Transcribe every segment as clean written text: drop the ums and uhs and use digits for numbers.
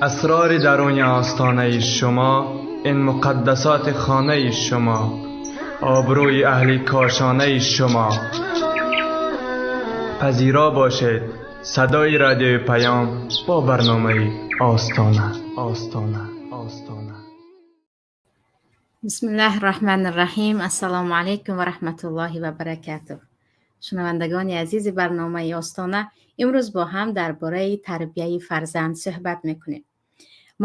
Асрори даруни остонаи шумо, ин муқаддасоти хонаи шумо, обрӯи аҳли кошонаи шумо. Пазиро бошед садои радиои Паём бо барномаи Остона, Остона, Остона. Бисмиллаҳи Раҳмони Раҳим. Ассалому алайкум ва раҳматуллоҳи ва баракатуҳ. Шунавандагони азизи барномаи Остона, имрӯз бо ҳам дар бораи тарбияи фарзанд суҳбат мекунем.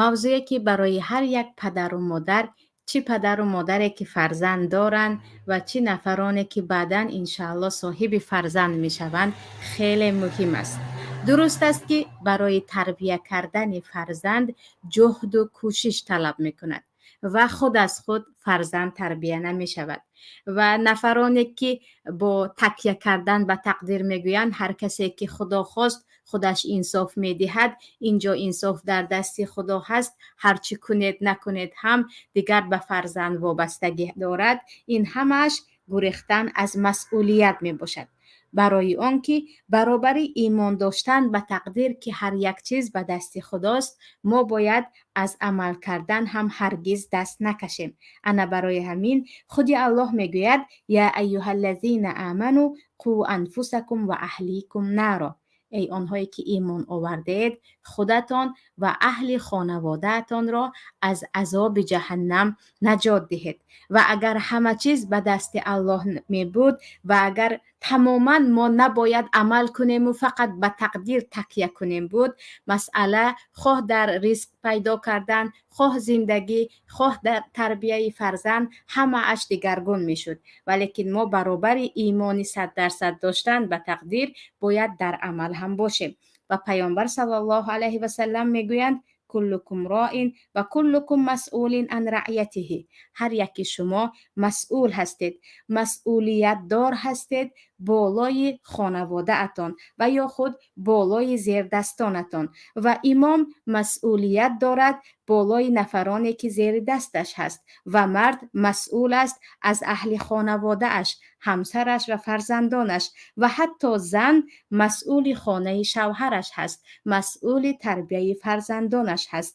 Мавзӯе, ки барои ҳар як падару модар, чӣ падару модаре ки фарзанд доранд ва чӣ нафароне ки баъдан, иншаалло, соҳиби фарзанд мешаванд, хеле муҳим аст. Дуруст аст, ки барои тарбия кардани фарзанд ҷуҳду кӯшиш талаб мекунад ва худ аз худ фарзанд тарбия намешавад. Ва нафароне ки бо такя кардан ба тақдир мегӯянд, ҳар касе ки Худо хост, худаш инсоф медиҳад, инҷо инсоф дар дасти Худо ҳаст, ҳарчи кунед накунед ҳам дигар ба фарзанд вобастагӣ дорад, ин ҳамааш гурехтан аз масъулият мебошад. Барои он ки баробари имон доштан ба тақдир, ки ҳар як чиз ба дасти Худост, мо бояд аз амал кардан ҳам ҳаргиз даст накашем. Ана барои ҳамин худи Аллоҳ мегӯяд: «Я айюҳаллазина аману қу анфусакум ва аҳликум наро». Эй онҳое ки имон овардаед, худатон ва аҳли хонаводаатонро аз азоби ҷаҳаннам наҷот диҳед. Ва агар ҳама чиз ба дасти Аллоҳ мебуд ва агар тамоман мо набояд амал кунему фақат ба тақдир такя кунем буд, масъала хоҳ дар ризқ пайдо кардан, хоҳ зиндагӣ, хоҳ дар тарбияи фарзанд, ҳамааш дигаргун мешуд. Валекин мо баробари имони 100% доштан ба тақдир бояд дар амал ҳам бошем. Ва Паёмбар саллаллоҳу алайҳи васаллам мегӯянд: «Куллукум роин ва куллукум масъулин ан раъятиҳи». Ҳар яки шумо масъул ҳастед, масъулиятдор ҳастед болои хонаводаатон ва ё худ болои зердастонатон. Ва имом масъулият дорад болои нафароне ки зери дасташ ҳаст, ва мард масъул аст аз аҳли хонаводааш, ҳамсараш ва фарзандонаш, ва ҳатто зан масъули хонаи шавҳараш ҳаст, масъули тарбияи фарзандонаш ҳаст.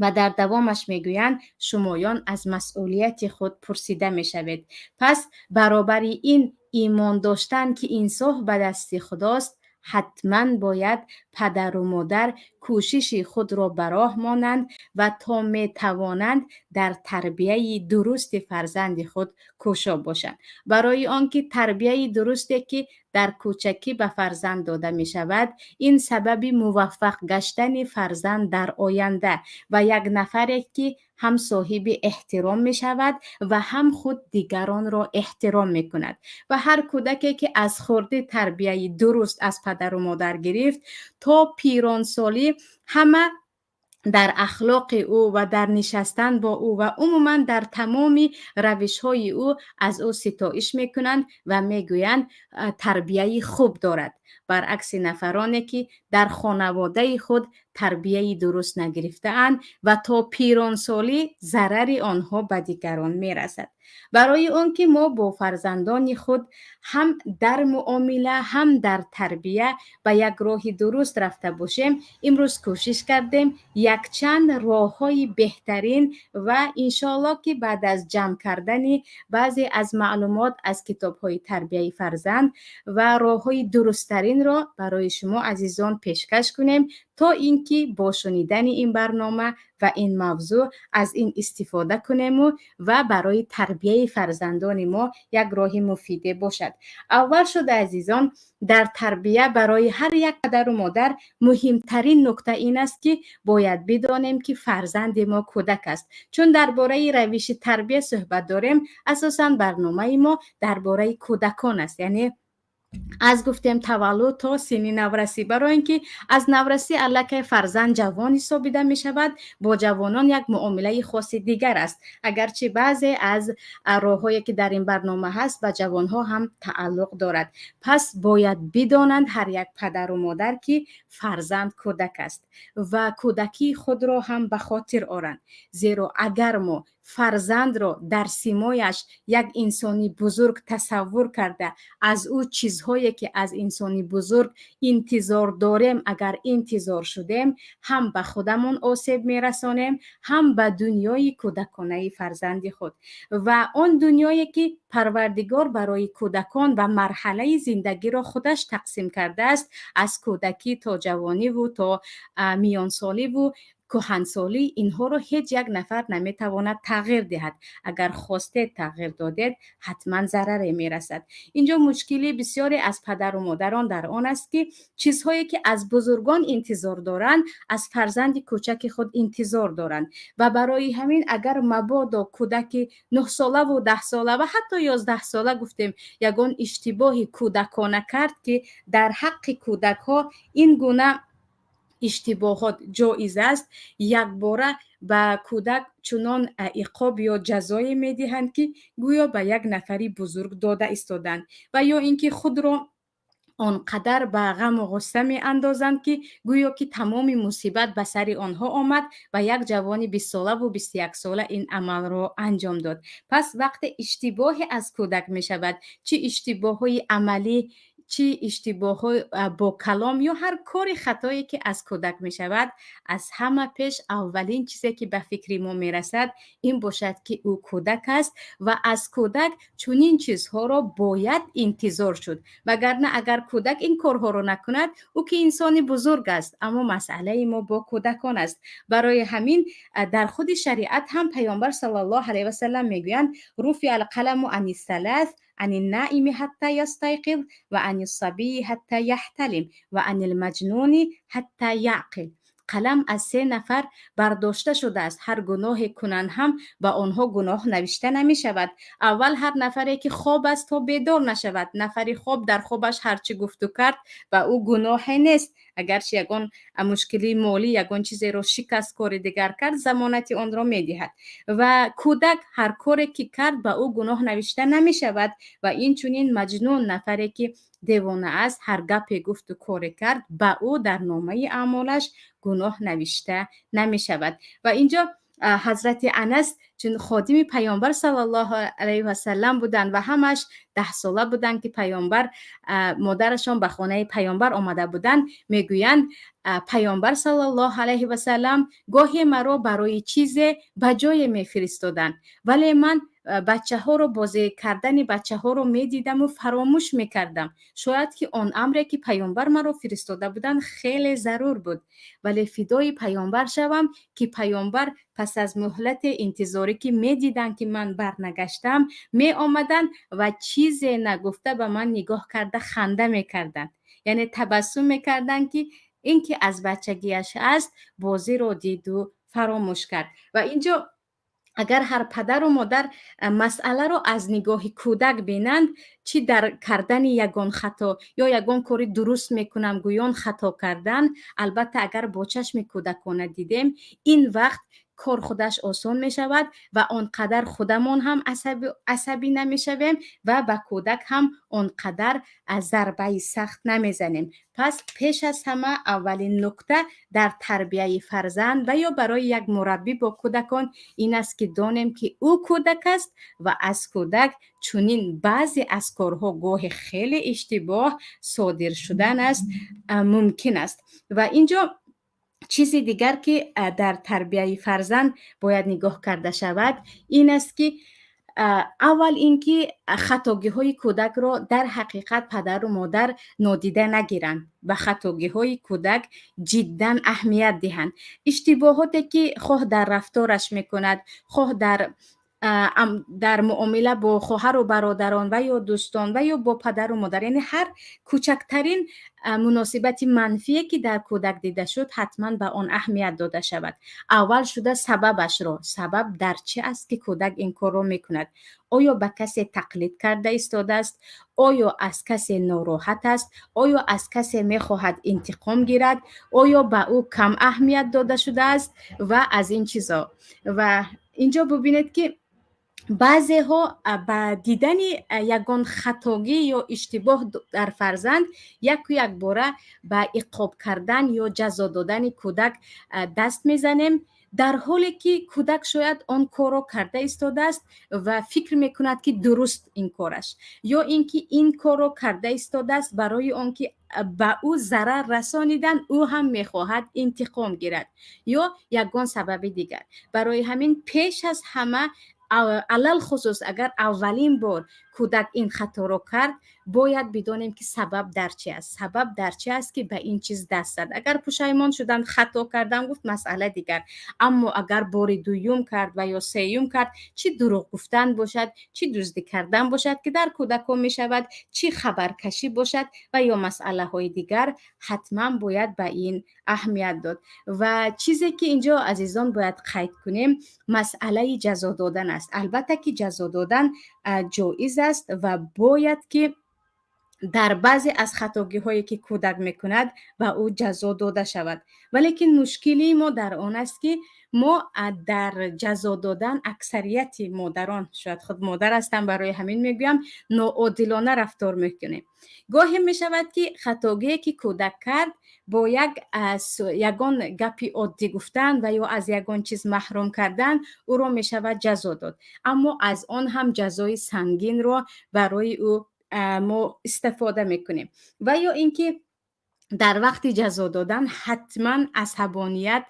Ва дар давомаш мегӯянд: шумоён аз масъулияти худ пурсида мешавед. Пас баробари ин имон доштан, ки инсоф ба дасти Худост, ҳатман бояд падару модар кӯшиши худро ба роҳ монанд ва то метавонанд дар тарбияи дурусти фарзанди худ кӯшо бошанд. Барои он ки тарбияи дурусте ки дар кӯчакӣ ба фарзанд дода мешавад, ин сабаби муваффақ гаштани фарзанд дар оянда ва як нафаре ки ҳам соҳиби эҳтиром мешавад ва ҳам худ дигаронро эҳтиром мекунад. Ва ҳар кӯдаке ки аз хурдӣ тарбияи дуруст аз падару модар гирифт, то пиронсолӣ ҳама дар ахлоқи ӯ ва дар нишастан бо ӯ ва умуман дар тамоми равишҳои ӯ аз ӯ ситоиш мекунанд ва мегӯянд, тарбияи хуб дорад. Баръакси нафароне ки дар хонаводаи худ тарбияи дуруст нагирифтаанд ва то пиронсолӣ зарари онҳо ба дигарон мерасад. Барои он ки мо бо фарзандони худ ҳам дар муомила, ҳам дар тарбия ба як роҳи дуруст рафта бошем, имрӯз кӯшиш кардем якчанд роҳҳои беҳтарин ва иншоалло ки баъд аз ҷамъ кардани баъзе аз маълумот аз китобҳои тарбияи фарзанд ва роҳҳои дурусттаринро барои шумо азизон пешкаш кунем, то ин ки бо шунидани ин барнома ва ин мавзӯъ аз ин истифода кунему ва барои тарбияи фарзандони мо як роҳи муфиде бошад. Аввал шуда, азизон, дар тарбия барои ҳар як падару модар муҳимтарин нукта ин аст, ки бояд бидонем, ки фарзанди мо кӯдак аст. Чун дар бораи равиши тарбия суҳбат дорем, асосан барномаи мо дар бораи кӯдакон аст, яъне аз гуфтем таваллуд то синни наврасӣ. Барои ин ки аз наврасӣ аллакай фарзанд ҷавон ҳисобида мешавад, бо ҷавонон як муомилаи хоси дигар аст, агарчи баъзе аз роҳҳое ки дар ин барнома ҳаст, ба ҷавонҳо ҳам тааллуқ дорад. Пас бояд бидонанд ҳар як падару модар, ки фарзанд кӯдак аст ва кӯдакии худро ҳам ба хотир оранд, зеро агар мо Фарзандро дар симояш як инсони бузург тасаввур карда, аз ӯ чизҳое ки аз инсони бузург интизор дорем, агар интизор шудем, ҳам ба худамон осеб мерасонем, ҳам ба дунёи кӯдаконаи фарзанди худ ва он дунёе ки Парвардигор барои кӯдакон ва марҳалаи зиндагиро худаш тақсим кардааст, аз кӯдакӣ то ҷавониву то миёнсоливу кӯҳансолӣ. Инҳоро ҳеҷ як нафар наметавонад тағйир диҳад. Агар хостед тағйир додед, ҳатман зараре мерасад. Инҷо мушкили бисёре аз падару модарон дар он аст, ки чизҳое ки аз бузургон интизор доранд, аз фарзанди кӯчаки худ интизор доранд. Ва барои ҳамин, агар мабодо кӯдаки 9-солаву 10-сола ва ҳатто 11-сола, гуфтем, ягон иштибоҳи кӯдакона кард, ки дар ҳаққи кӯдакҳо ин гуна иштибоҳот ҷоиз аст, якбора ба кӯдак чунон иқоб ё ҷазое медиҳанд, ки гӯё ба як нафари бузург дода истоданд, ва ё ин ки худро он қадар ба ғаму ғусса меандозанд, ки гӯё ки тамоми мусибат ба сари онҳо омад ва як ҷавони 20-солаву 21-сола ин амалро анҷом дод. Пас вақте иштибоҳе аз кӯдак мешавад, чӣ иштибоҳҳои амалӣ, чӣ иштибоҳҳо бо калом ё ҳар кори хатое ки аз кӯдак мешавад, аз ҳама пеш аввалин чизе ки ба фикри мо мерасад, ин бошад, ки ӯ кӯдак аст ва аз кӯдак чунин чизҳоро бояд интизор шуд. Вагарна агар кӯдак ин корҳоро накунад, ӯ ки инсони бузург аст, аммо масъалаи мо бо кӯдакон аст. Барои ҳамин дар худи шариат ҳам Паёмбар саллаллоҳу алайҳи васалам мегӯянд: رفع القلم عن الثلاث، عن النائم حتى يستيقظ، وعن الصبي حتى يحتلم، وعن المجنون حتى يعقل. Қалам аз се нафар бардошта шудааст, ҳар гуноҳе кунанд ҳам, ба онҳо гуноҳ навишта намешавад. Аввал, ҳар нафаре ки хоб аст, то бедор нашавад. Нафари хоб дар хобаш ҳарчи гуфту кард, ба ӯ гуноҳе нест. Агарчи ягон мушкилии молӣ, ягон чизеро шикаст, кори дигар кард, замонати онро медиҳад. Ва кӯдак ҳар коре ки кард, ба ӯ гуноҳ навишта намешавад. Ва инчунин маҷнун, нафаре ки девона аст, ҳар гапе гуфту коре кард, ба ӯ дар номаи аъмолаш гуноҳ навишта намешавад. Ва инҷо ҳазрати Анас, чун ходими Паёмбар саллаллоҳу алайҳи васалам буданд ва ҳамаш 10-сола буданд, ки Паёмбар, модарашон ба хонаи Паёмбар омада буданд, мегӯянд: Паёмбар саллаллоҳу алайҳи васалам гоҳе маро барои чизе ба ҷое мефиристоданд, вале ман бачаҳоро, бозӣ кардани бачаҳоро медидаму фаромӯш мекардам. Шояд ки он амре ки Паёмбар маро фиристода буданд, хеле зарур буд, вале фидои Паёмбар шавам, ки Паёмбар пас аз муҳлати интизорӣ, ки медиданд, ки ман барнагаштам, меомаданд ва чизе нагуфта ба ман нигоҳ карда ханда мекарданд, яъне табассум мекарданд, ки ин ки аз бачагиаш аст, бозиро диду фаромӯш кард. Ва инҷо агар ҳар падару модар масъаларо аз нигоҳи кӯдак бинанд, чӣ дар кардани ягон хато ё ягон кори дуруст мекунам гӯён хато кардан, албатта, агар бо чашми кӯдакона дидем, ин вақт кор худаш осон мешавад ва он қадар худамон ҳам асабӣ намешавем ва ба кӯдак ҳам он қадар зарбаи сахт намезанем. Пас пеш аз ҳама аввалин нукта дар тарбияи фарзанд ва ё барои як мураббӣ бо кӯдакон ин аст, ки донем, ки ӯ кӯдак аст ва аз кӯдак чунин баъзе аз корҳо, гоҳе хеле иштибоҳ содир шудан аст, мумкин аст. Ва инҷо чизи дигар, ки дар тарбияи фарзанд бояд нигоҳ карда шавад, ин аст, ки аввал ин ки хатогиҳои кӯдакро дар ҳақиқат падару модар нодида нагиранд, ба хатогиҳои кӯдак ҷиддан аҳамият диҳанд. Иштибоҳоте ки хоҳ дар рафтораш мекунад, хоҳ дар муомила бо хоҳару бародарон ва ё дӯстон ва ё бо падару модар, яъне ҳар кӯчактарин муносибати манфие, ки дар кӯдак дида шуд, ҳатман ба он аҳамият дода шавад. Аввал шуда сабабашро: сабаб дар чӣ аст, ки кӯдак ин корро мекунад? Оё ба касе тақлид карда истодааст? Оё аз касе нороҳат аст? Оё аз касе мехоҳад интиқом гирад? Оё ба ӯ кам аҳамият дода шудааст? Ва аз ин чизо. Ва инҷо бубинед, ки баъзеҳо ба дидани ягон хатогӣ ё иштибоҳ дар фарзанд яку якбора ба иқоб кардан ё ҷазо додани кӯдак даст мезанем. Дар ҳоле ки кӯдак шояд он корро карда истодааст ва фикр мекунад, ки дуруст ин кораш, ё ин ки ин корро карда истодааст барои он ки ба ӯ зарар расонидан, ӯ ҳам мехоҳад интиқом гирад ё ягон сабаби дигар. Барои ҳамин пеш аз ҳама, алалхусус агар аввалин бор кӯдак ин хаторо кард, бояд бидонем, ки сабаб дар чи аст, сабаб дар чи аст, ки ба ин чиз даст зад. Агар пушаймон шудам, хато кардам гуфт, масъала дигар. Аммо агар бори дуюм кард ва ё сеюм кард, чӣ дурӯғ гуфтан бошад, чӣ дуздӣ кардан бошад, ки дар кӯдакҳо мешавад, чӣ хабаркашӣ бошад ва ё масъалаҳои дигар, ҳатман бояд ба ин аҳамият дод. Ва чизе ки инҷо, азизон, бояд қайд кунем, масъалаи ҷазо додан аст. Албатта ки ҷазо додан ҷоиз аст ва бояд ки дар баъзе аз хатогиҳое, ки кӯдак мекунад, ба ӯ ҷазо дода шавад. Валекин мушкилии мо дар он аст, ки мо дар ҷазо додан, аксарияти модарон, шояд худ модар ҳастам, барои ҳамин мегӯям, ноодилона рафтор мекунем. Гоҳе мешавад, ки хатогие, ки кӯдак кард, бо як ягон гапи оддӣ гуфтан ва ё аз ягон чиз маҳрум кардан ӯро мешавад ҷазо дод, аммо аз он ҳам ҷазои сангинро барои ӯ мо истифода мекунем. Ва ё ин ки дар вақти ҷазо додан ҳатман асабоният,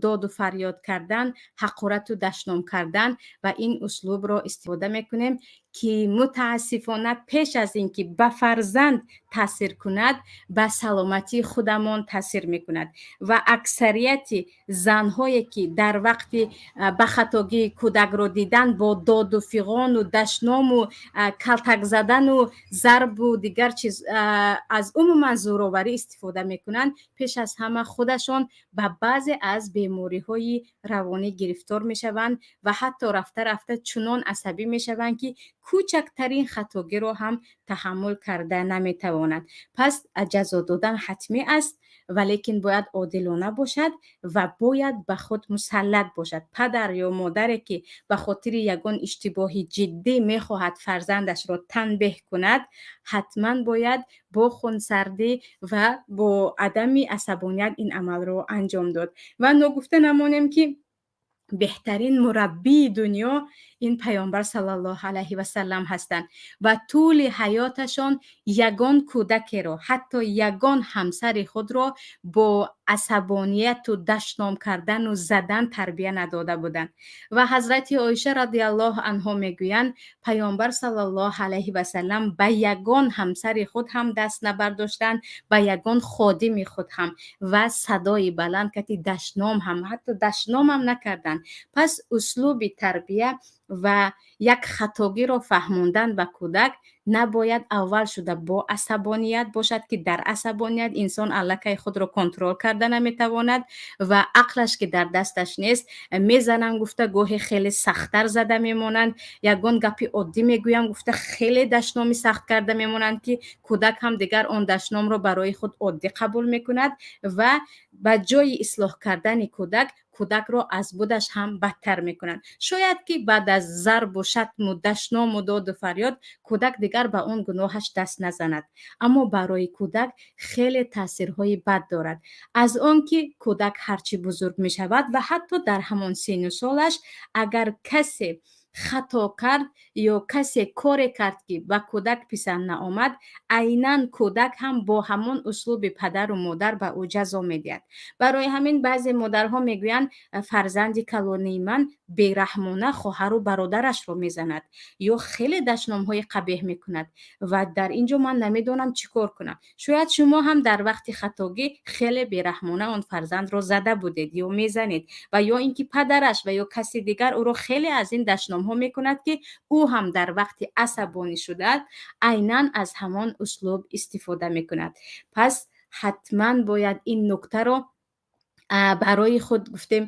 доду фарёд кардан, ҳақорату дашном кардан ва ин услубро истифода мекунем, ки мутаассифона пеш аз ин ки ба фарзанд таъсир кунад, ба саломатии худамон таъсир мекунад. Ва аксарияти занҳое, ки дар вақти ба хатогии кӯдакро дидан бо доду фиғону дашному калтак задану зарбу дигар чиз, аз умуман зӯроварӣ истифода мекунанд, пеш аз ҳама худашон ба баъзе аз бемориҳои равонӣ гирифтор мешаванд ва ҳатто рафта рафта чунон асабӣ мешаванд, ки кӯчактарин хатогиро ҳам таҳаммул карда наметавонанд. Пас ҷазо додан ҳатмӣ аст, валекин бояд одилона бошад ва бояд ба худ мусаллат бошад. Падар ё модаре, ки ба хотири ягон иштибоҳи ҷиддӣ мехоҳад фарзандашро танбеҳ кунад, ҳатман бояд бо хунсардӣ ва бо адами асабоният ин амалро анҷом дод. Ва ногуфта намонем, ки беҳтарин мураббии дунё ин Паёмбар саллаллоҳу алайҳи васаллам ҳастанд ва тӯли ҳаёташон ягон кӯдакеро, ҳатто ягон ҳамсари худро бо асабонияту дашном кардану задан тарбия надода буданд. Ва ҳазрати Оиша радиаллоҳу анҳо мегӯянд: Паёмбар саллаллоҳу алайҳи васаллам ба ягон ҳамсари худ ҳам даст набардоштанд, ба ягон ходими худ ҳам ва садои баланд кати дашном ҳам, ҳатто дашномам накарданд. Пас услуби тарбия ва як хатогиро фаҳмондан ба кӯдак набояд аввал шуда бо асабоният бошад, ки дар асабоният инсон аллакай худро контрол карда наметавонад ва ақлаш ки дар дасташ нест. Мезанам гуфта, гоҳе хеле сахттар зада мемонанд, ягон гапи оддӣ мегӯям гуфта, хеле дашноми сахт карда мемонанд, ки кӯдак ҳам дигар он дашномро барои худ оддӣ қабул мекунад ва ба ҷои ислоҳ кардани кӯдак, кӯдакро аз будаш ҳам бадтар мекунанд. Шояд ки баъд аз зарбу шатму дашному доду фарёд кӯдак дигар ба он гуноҳаш даст назанад, аммо барои кӯдак хеле таъсирҳои бад дорад. Аз он ки кӯдак ҳарчи бузург мешавад ва ҳатто дар ҳамон сину солаш агар касе хато кард ё касе коре кард, ки ба кӯдак писанд наомад, айнан кӯдак ҳам бо ҳамон услуби падару модар ба ӯ ҷазо медиҳад. Барои ҳамин баъзе модарҳо мегӯянд: «Фарзанди калонии ман бераҳмона хоҳару бародарашро мезанад ё хеле дашномҳои қабеҳ мекунад ва дар ин ҷо ман намедонам чӣ кор кунам». Шояд шумо ҳам дар вақти хатогӣ хеле бераҳмона он фарзандро зада будед ё мезанед, ва ё ин ки падараш ва ё каси дигар ӯро хеле аз ин дашномҳо мекунад, ки ӯ ҳам дар вақти асабонӣ шуда айнан аз ҳамон услуб истифода мекунад. Пас ҳатман бояд ин нуктаро барои худ, гуфтем,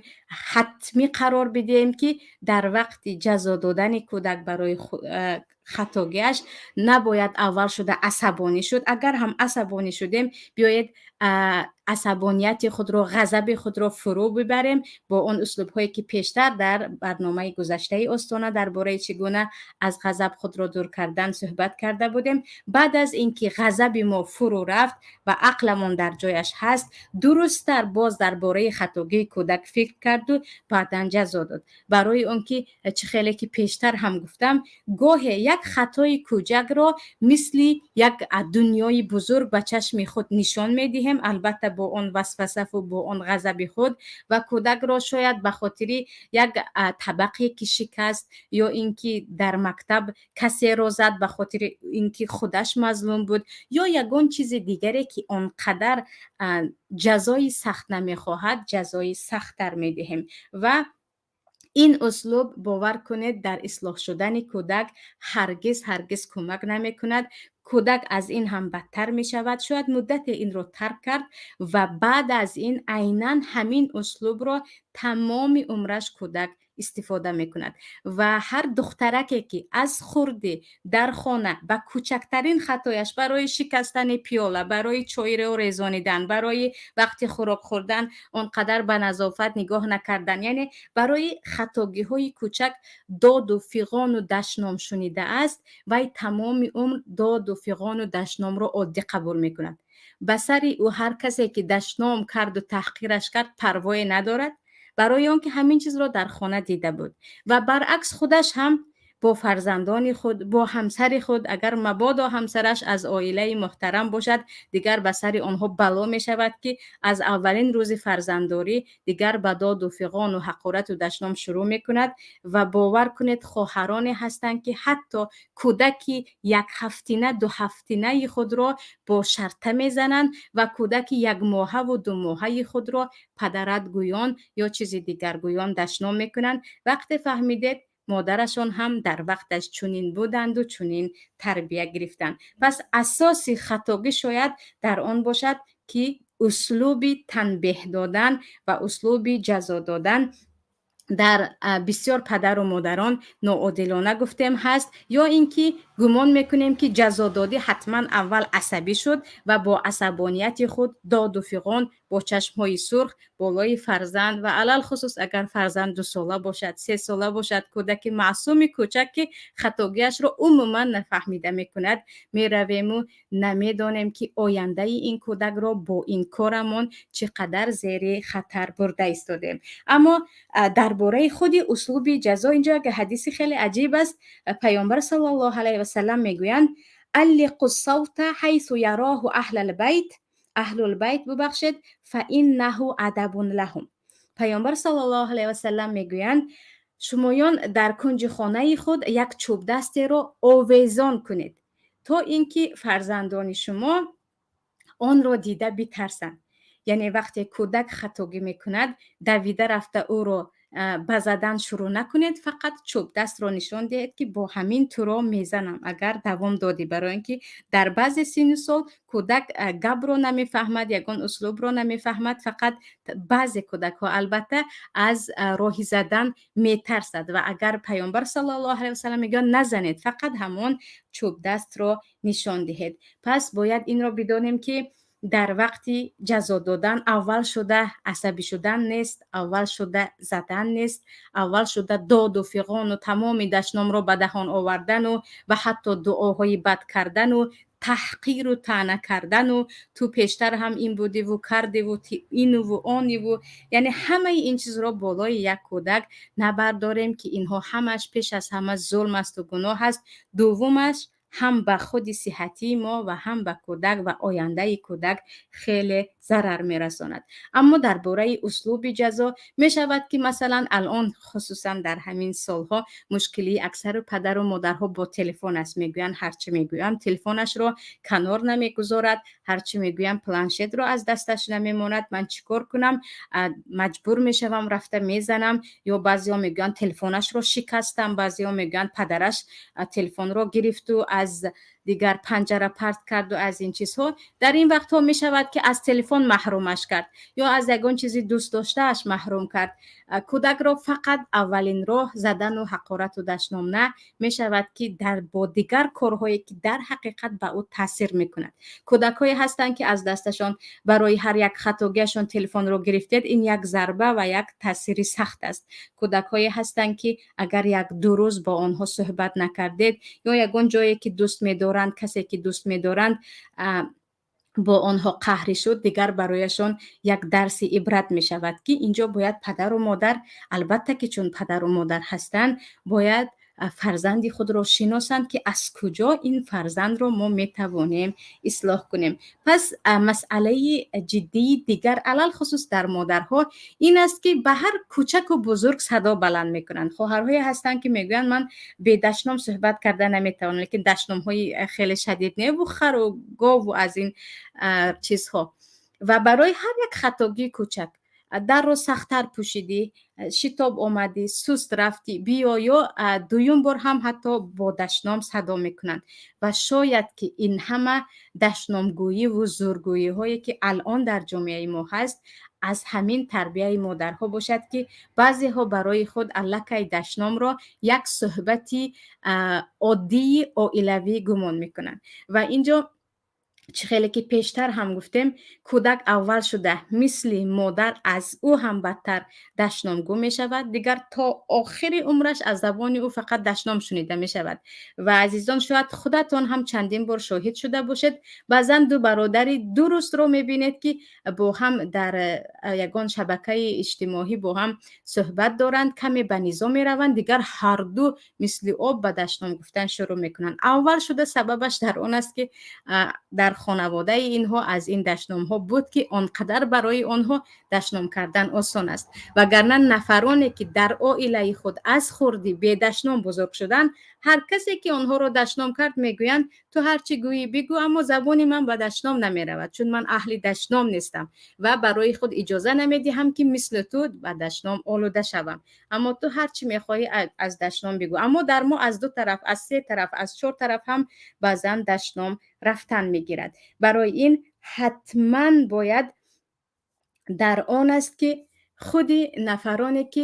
ҳатмӣ қарор бидиҳем, ки дар вақти ҷазо додани кӯдак барои Хатогиаш набояд аввал шуда асабонӣ шуд. Агар ҳам асабонӣ шудем, биёед, асабонияти худро, ғазаби худро фурӯ бибарем бо он услубҳое, ки пештар дар барномаи гузаштаи Остона дар бораи чӣ гуна аз ғазаб худро дур кардан суҳбат карда будем. Баъд аз ин ки ғазаби мо фурӯ рафт ва ақламон дар ҷояш ҳаст, дурусттар боз дар бораи хатогии кӯдак фикр карду баъдан ҷазо дод. Барои он ки, чӣ хеле ки пештар ҳам гуфтам, гоҳе як хатои кӯчакро мисли як дунёи бузург ба чашми худ нишон медиҳем, албатта бо он васвасаву бо он ғазаби худ, ва кӯдакро шояд ба хотири як табақе ки шикаст ё ин ки дар мактаб касеро зад, ба хотири ин ки худаш мазлум буд ё ягон чизи дигаре, ки он қадар ҷазои сахт намехоҳад, ҷазои сахттар медиҳем. Ва ин услуб, бовар кунед, дар ислоҳ шудани кӯдак ҳаргиз, ҳаргиз кӯмак намекунад. Кӯдак аз ин ҳам бадтар мешавад. Шояд муддате инро тарк кард ва баъд аз ин айнан ҳамин услубро тамоми умраш кӯдак истифода мекунад. Ва ҳар духтараке, ки аз хурдӣ дар хона ба кӯчактарин хатояш, барои шикастани пиёла, барои чойро резонидан, барои вақти хӯрок хӯрдан он қадар ба назофат нигоҳ накардан, яъне барои хатогиҳои кӯчак доду фиғону дашном шунидааст, вай тамоми умр доду фиғону дашномро оддӣ қабул мекунад. Ба сари ӯ ҳар касе ки дашном карду таҳқираш кард, парвое надорад, барои он ки ҳамин чизро дар хона дида буд. Ва баръакс, худаш ҳам бо фарзандони худ, бо ҳамсари худ, агар мабодо ҳамсараш аз оилаи муҳтарам бошад, дигар ба сари онҳо бало мешавад, ки аз аввалин рӯзи фарзанддорӣ дигар ба доду фиғону ҳақорату дашном шурӯъ мекунад. Ва бовар кунед, хоҳароне ҳастанд, ки ҳатто кӯдаки якҳафтина, дуҳафтинаи худро бо шарта мезананд ва кӯдаки якмоҳаву думоҳаи худро падарат гӯён ё чизи дигаргӯён дашном мекунанд. Вақте фаҳмидед, модарашон ҳам дар вақташ чунин буданду чунин тарбия гирифтанд. Пас асоси хатогӣ шояд дар он бошад, ки услуби танбеҳ додан ва услуби ҷазо додан дар бисёр падару модарон ноодилона гуфтем ҳаст, ё ин ки гумон мекунем, ки ҷазододӣ ҳатман аввал асабӣ шуд ва бо асабонияти худ доду фиғон, бо чашмҳои сурх болои фарзанд, ва алалхусус агар фарзанд 2сола бошад, 3сола бошад, кӯдаки маъсуми кӯчак, ки хатогиашро умуман нафаҳмида мекунад, меравему намедонем, ки ояндаи ин кӯдакро бо ин корамон чӣ қадар зери хатар бурда истодем. Аммо дар бораи худи услуби ҷазо инҷо як ҳадиси хеле аҷиб аст. Паёмбар саллаллоҳу алайҳи васалам мегӯянд: "Аллиқу ссавта ҳайсу яроҳу аҳлалбайт", аҳлулбайт, бубахшед, "фаиннаҳу адабун лаҳум". Паёмбар саллаллоҳу алайҳи васалам мегӯянд: шумоён дар кунҷи хонаи худ як чӯбдастеро овезон кунед, то ин ки фарзандони шумо онро дида битарсанд. Яъне вақте кӯдак хатогӣ мекунад, давида рафта ӯро ба задан шурӯъ накунед, фақат чӯбдастро нишон диҳед, ки бо ҳамин туро мезанам, агар давом додӣ. Барои ин ки дар баъзе синну сол кӯдак гапро намефаҳмад, ягон услубро намефаҳмад, фақат баъзе кӯдакҳо албатта аз роҳи задан метарсад. Ва агар Паёмбар саллаллоҳу алайҳи васалам мегӯянд: назанед, фақат ҳамон чӯбдастро нишон диҳед. Пас бояд инро бидонем, ки дар вақти ҷазо додан аввал шуда асабӣ шудан нест, аввал шуда задан нест, аввал шуда доду фиғону тамоми дашномро ба даҳон овардану ва ҳатто дуоҳои бад кардану таҳқиру таъна кардану ту пештар ҳам ин будиву кардиву инуву ониву, яъне ҳамаи ин чизро болои як кӯдак набардорем, ки инҳо ҳамаш пеш аз ҳама зулм асту гуноҳ аст. Дуввумаш, ҳам ба худи сиҳатии мо ва ҳам ба кӯдак ва ояндаи кӯдак хеле зарар мерасонад. Аммо дар бораи услуби ҷазо мешавад, ки масалан алон, хусусан дар ҳамин солҳо, мушкилии аксару падару модарҳо бо телефон аст. Мегӯянд, ҳарчи мегӯям, телефонашро канор намегузорад, ҳарчи мегӯям, планшетро аз дасташ намемонад, ман чӣ кор кунам? Маҷбур мешавам, рафта мезанам. Ё баъзеҳо мегӯянд, телефонашро шикастам, баъзеҳо мегӯянд, падараш телефонро гирифту аз Дигар панҷара парт карду аз ин чизҳо. Дар ин вақтҳо мешавад, ки аз телефон маҳрумаш кард ё аз ягон чизи дӯстдоштааш маҳрум кард кӯдакро. Фақат аввалин роҳ задану ҳақорату дашном на, мешавад, ки дар бо дигар корҳое, ки дар ҳақиқат ба ӯ таъсир мекунад. Кӯдакҳое ҳастанд, ки аз дасташон барои ҳар як хатогиашон телефонро гирифтед, ин як зарба ва як таъсири сахт аст. Кӯдакҳое ҳастанд, ки агар як ду рӯз бо онҳо суҳбат накардед ё ягон ҷое, ки дӯст медоранд, касе, ки дӯст медоранд, бо онҳо қаҳрӣ шуд, дигар барояшон як дарси ибрат мешавад, ки инҷо бояд падару модар, албатта, ки чун падару модар ҳастанд, бояд фарзанди худро шиносанд, ки аз куҷо ин фарзандро мо метавонем ислоҳ кунем. Пас масъалаи ҷиддии дигар, алалхусус дар модарҳо, ин аст, ки ба ҳар кӯчаку бузург садо баланд мекунанд. Хоҳарҳое ҳастанд, ки мегӯянд: «Ман бедашном суҳбат карда наметавонам», лекин дашномҳои хеле шадид неву хару гову аз ин чизҳо. Ва барои ҳар як хатогии кӯчак, дарро сахттар пӯшидӣ, шитоб омадӣ, суст рафтӣ, биё, ё дуюм бор ҳам ҳатто бо дашном садо мекунанд. Ва шояд, ки ин ҳама дашномгӯиву зӯргӯиҳое, ки алон дар ҷомеаи мо ҳаст, аз ҳамин тарбияи модарҳо бошад, ки баъзеҳо барои худ аллакай дашномро як суҳбати оддии оилавӣ гумон мекунанд. Ва инҷо, чӣ хеле ки пештар ҳам гуфтем, кӯдак аввал шуда мисли модар, аз ӯ ҳам бадтар дашномгӯ мешавад. Дигар то охири умраш аз забони ӯ фақат дашном шунида мешавад. Ва, азизон, шояд худатон ҳам чандин бор шоҳид шуда бошед: баъзан ду бародари дурустро мебинед, ки бо ҳам дар ягон шабакаи иҷтимоӣ бо ҳам суҳбат доранд, каме ба низо мераванд, дигар ҳарду мисли об ба дашном гуфтан шурӯъ мекунанд. Аввал шуда сабабаш дар он аст, ки дар хонаводаи инҳо аз ин дашномҳо буд, ки он қадар барои онҳо дашном кардан осон аст. Вагарна нафароне, ки дар оилаи худ аз хурдӣ бедашном бузург шуданд, ҳар касе, ки онҳоро дашном кард, мегӯянд: «Ту ҳар чӣ гӯӣ, бигӯ, аммо забони ман ба дашном намеравад, чун ман аҳли дашном нестам ва барои худ иҷоза намедиҳам, ки мисли ту ба дашном олуда шавам. Аммо ту ҳар чӣ мехоҳӣ, аз дашном бигӯ». Аммо дар мо аз ду тараф, аз се тараф, аз чор тараф ҳам баъзан дашном рафтан мегирад. Барои ин ҳатман бояд дар он аст, ки худи нафароне, ки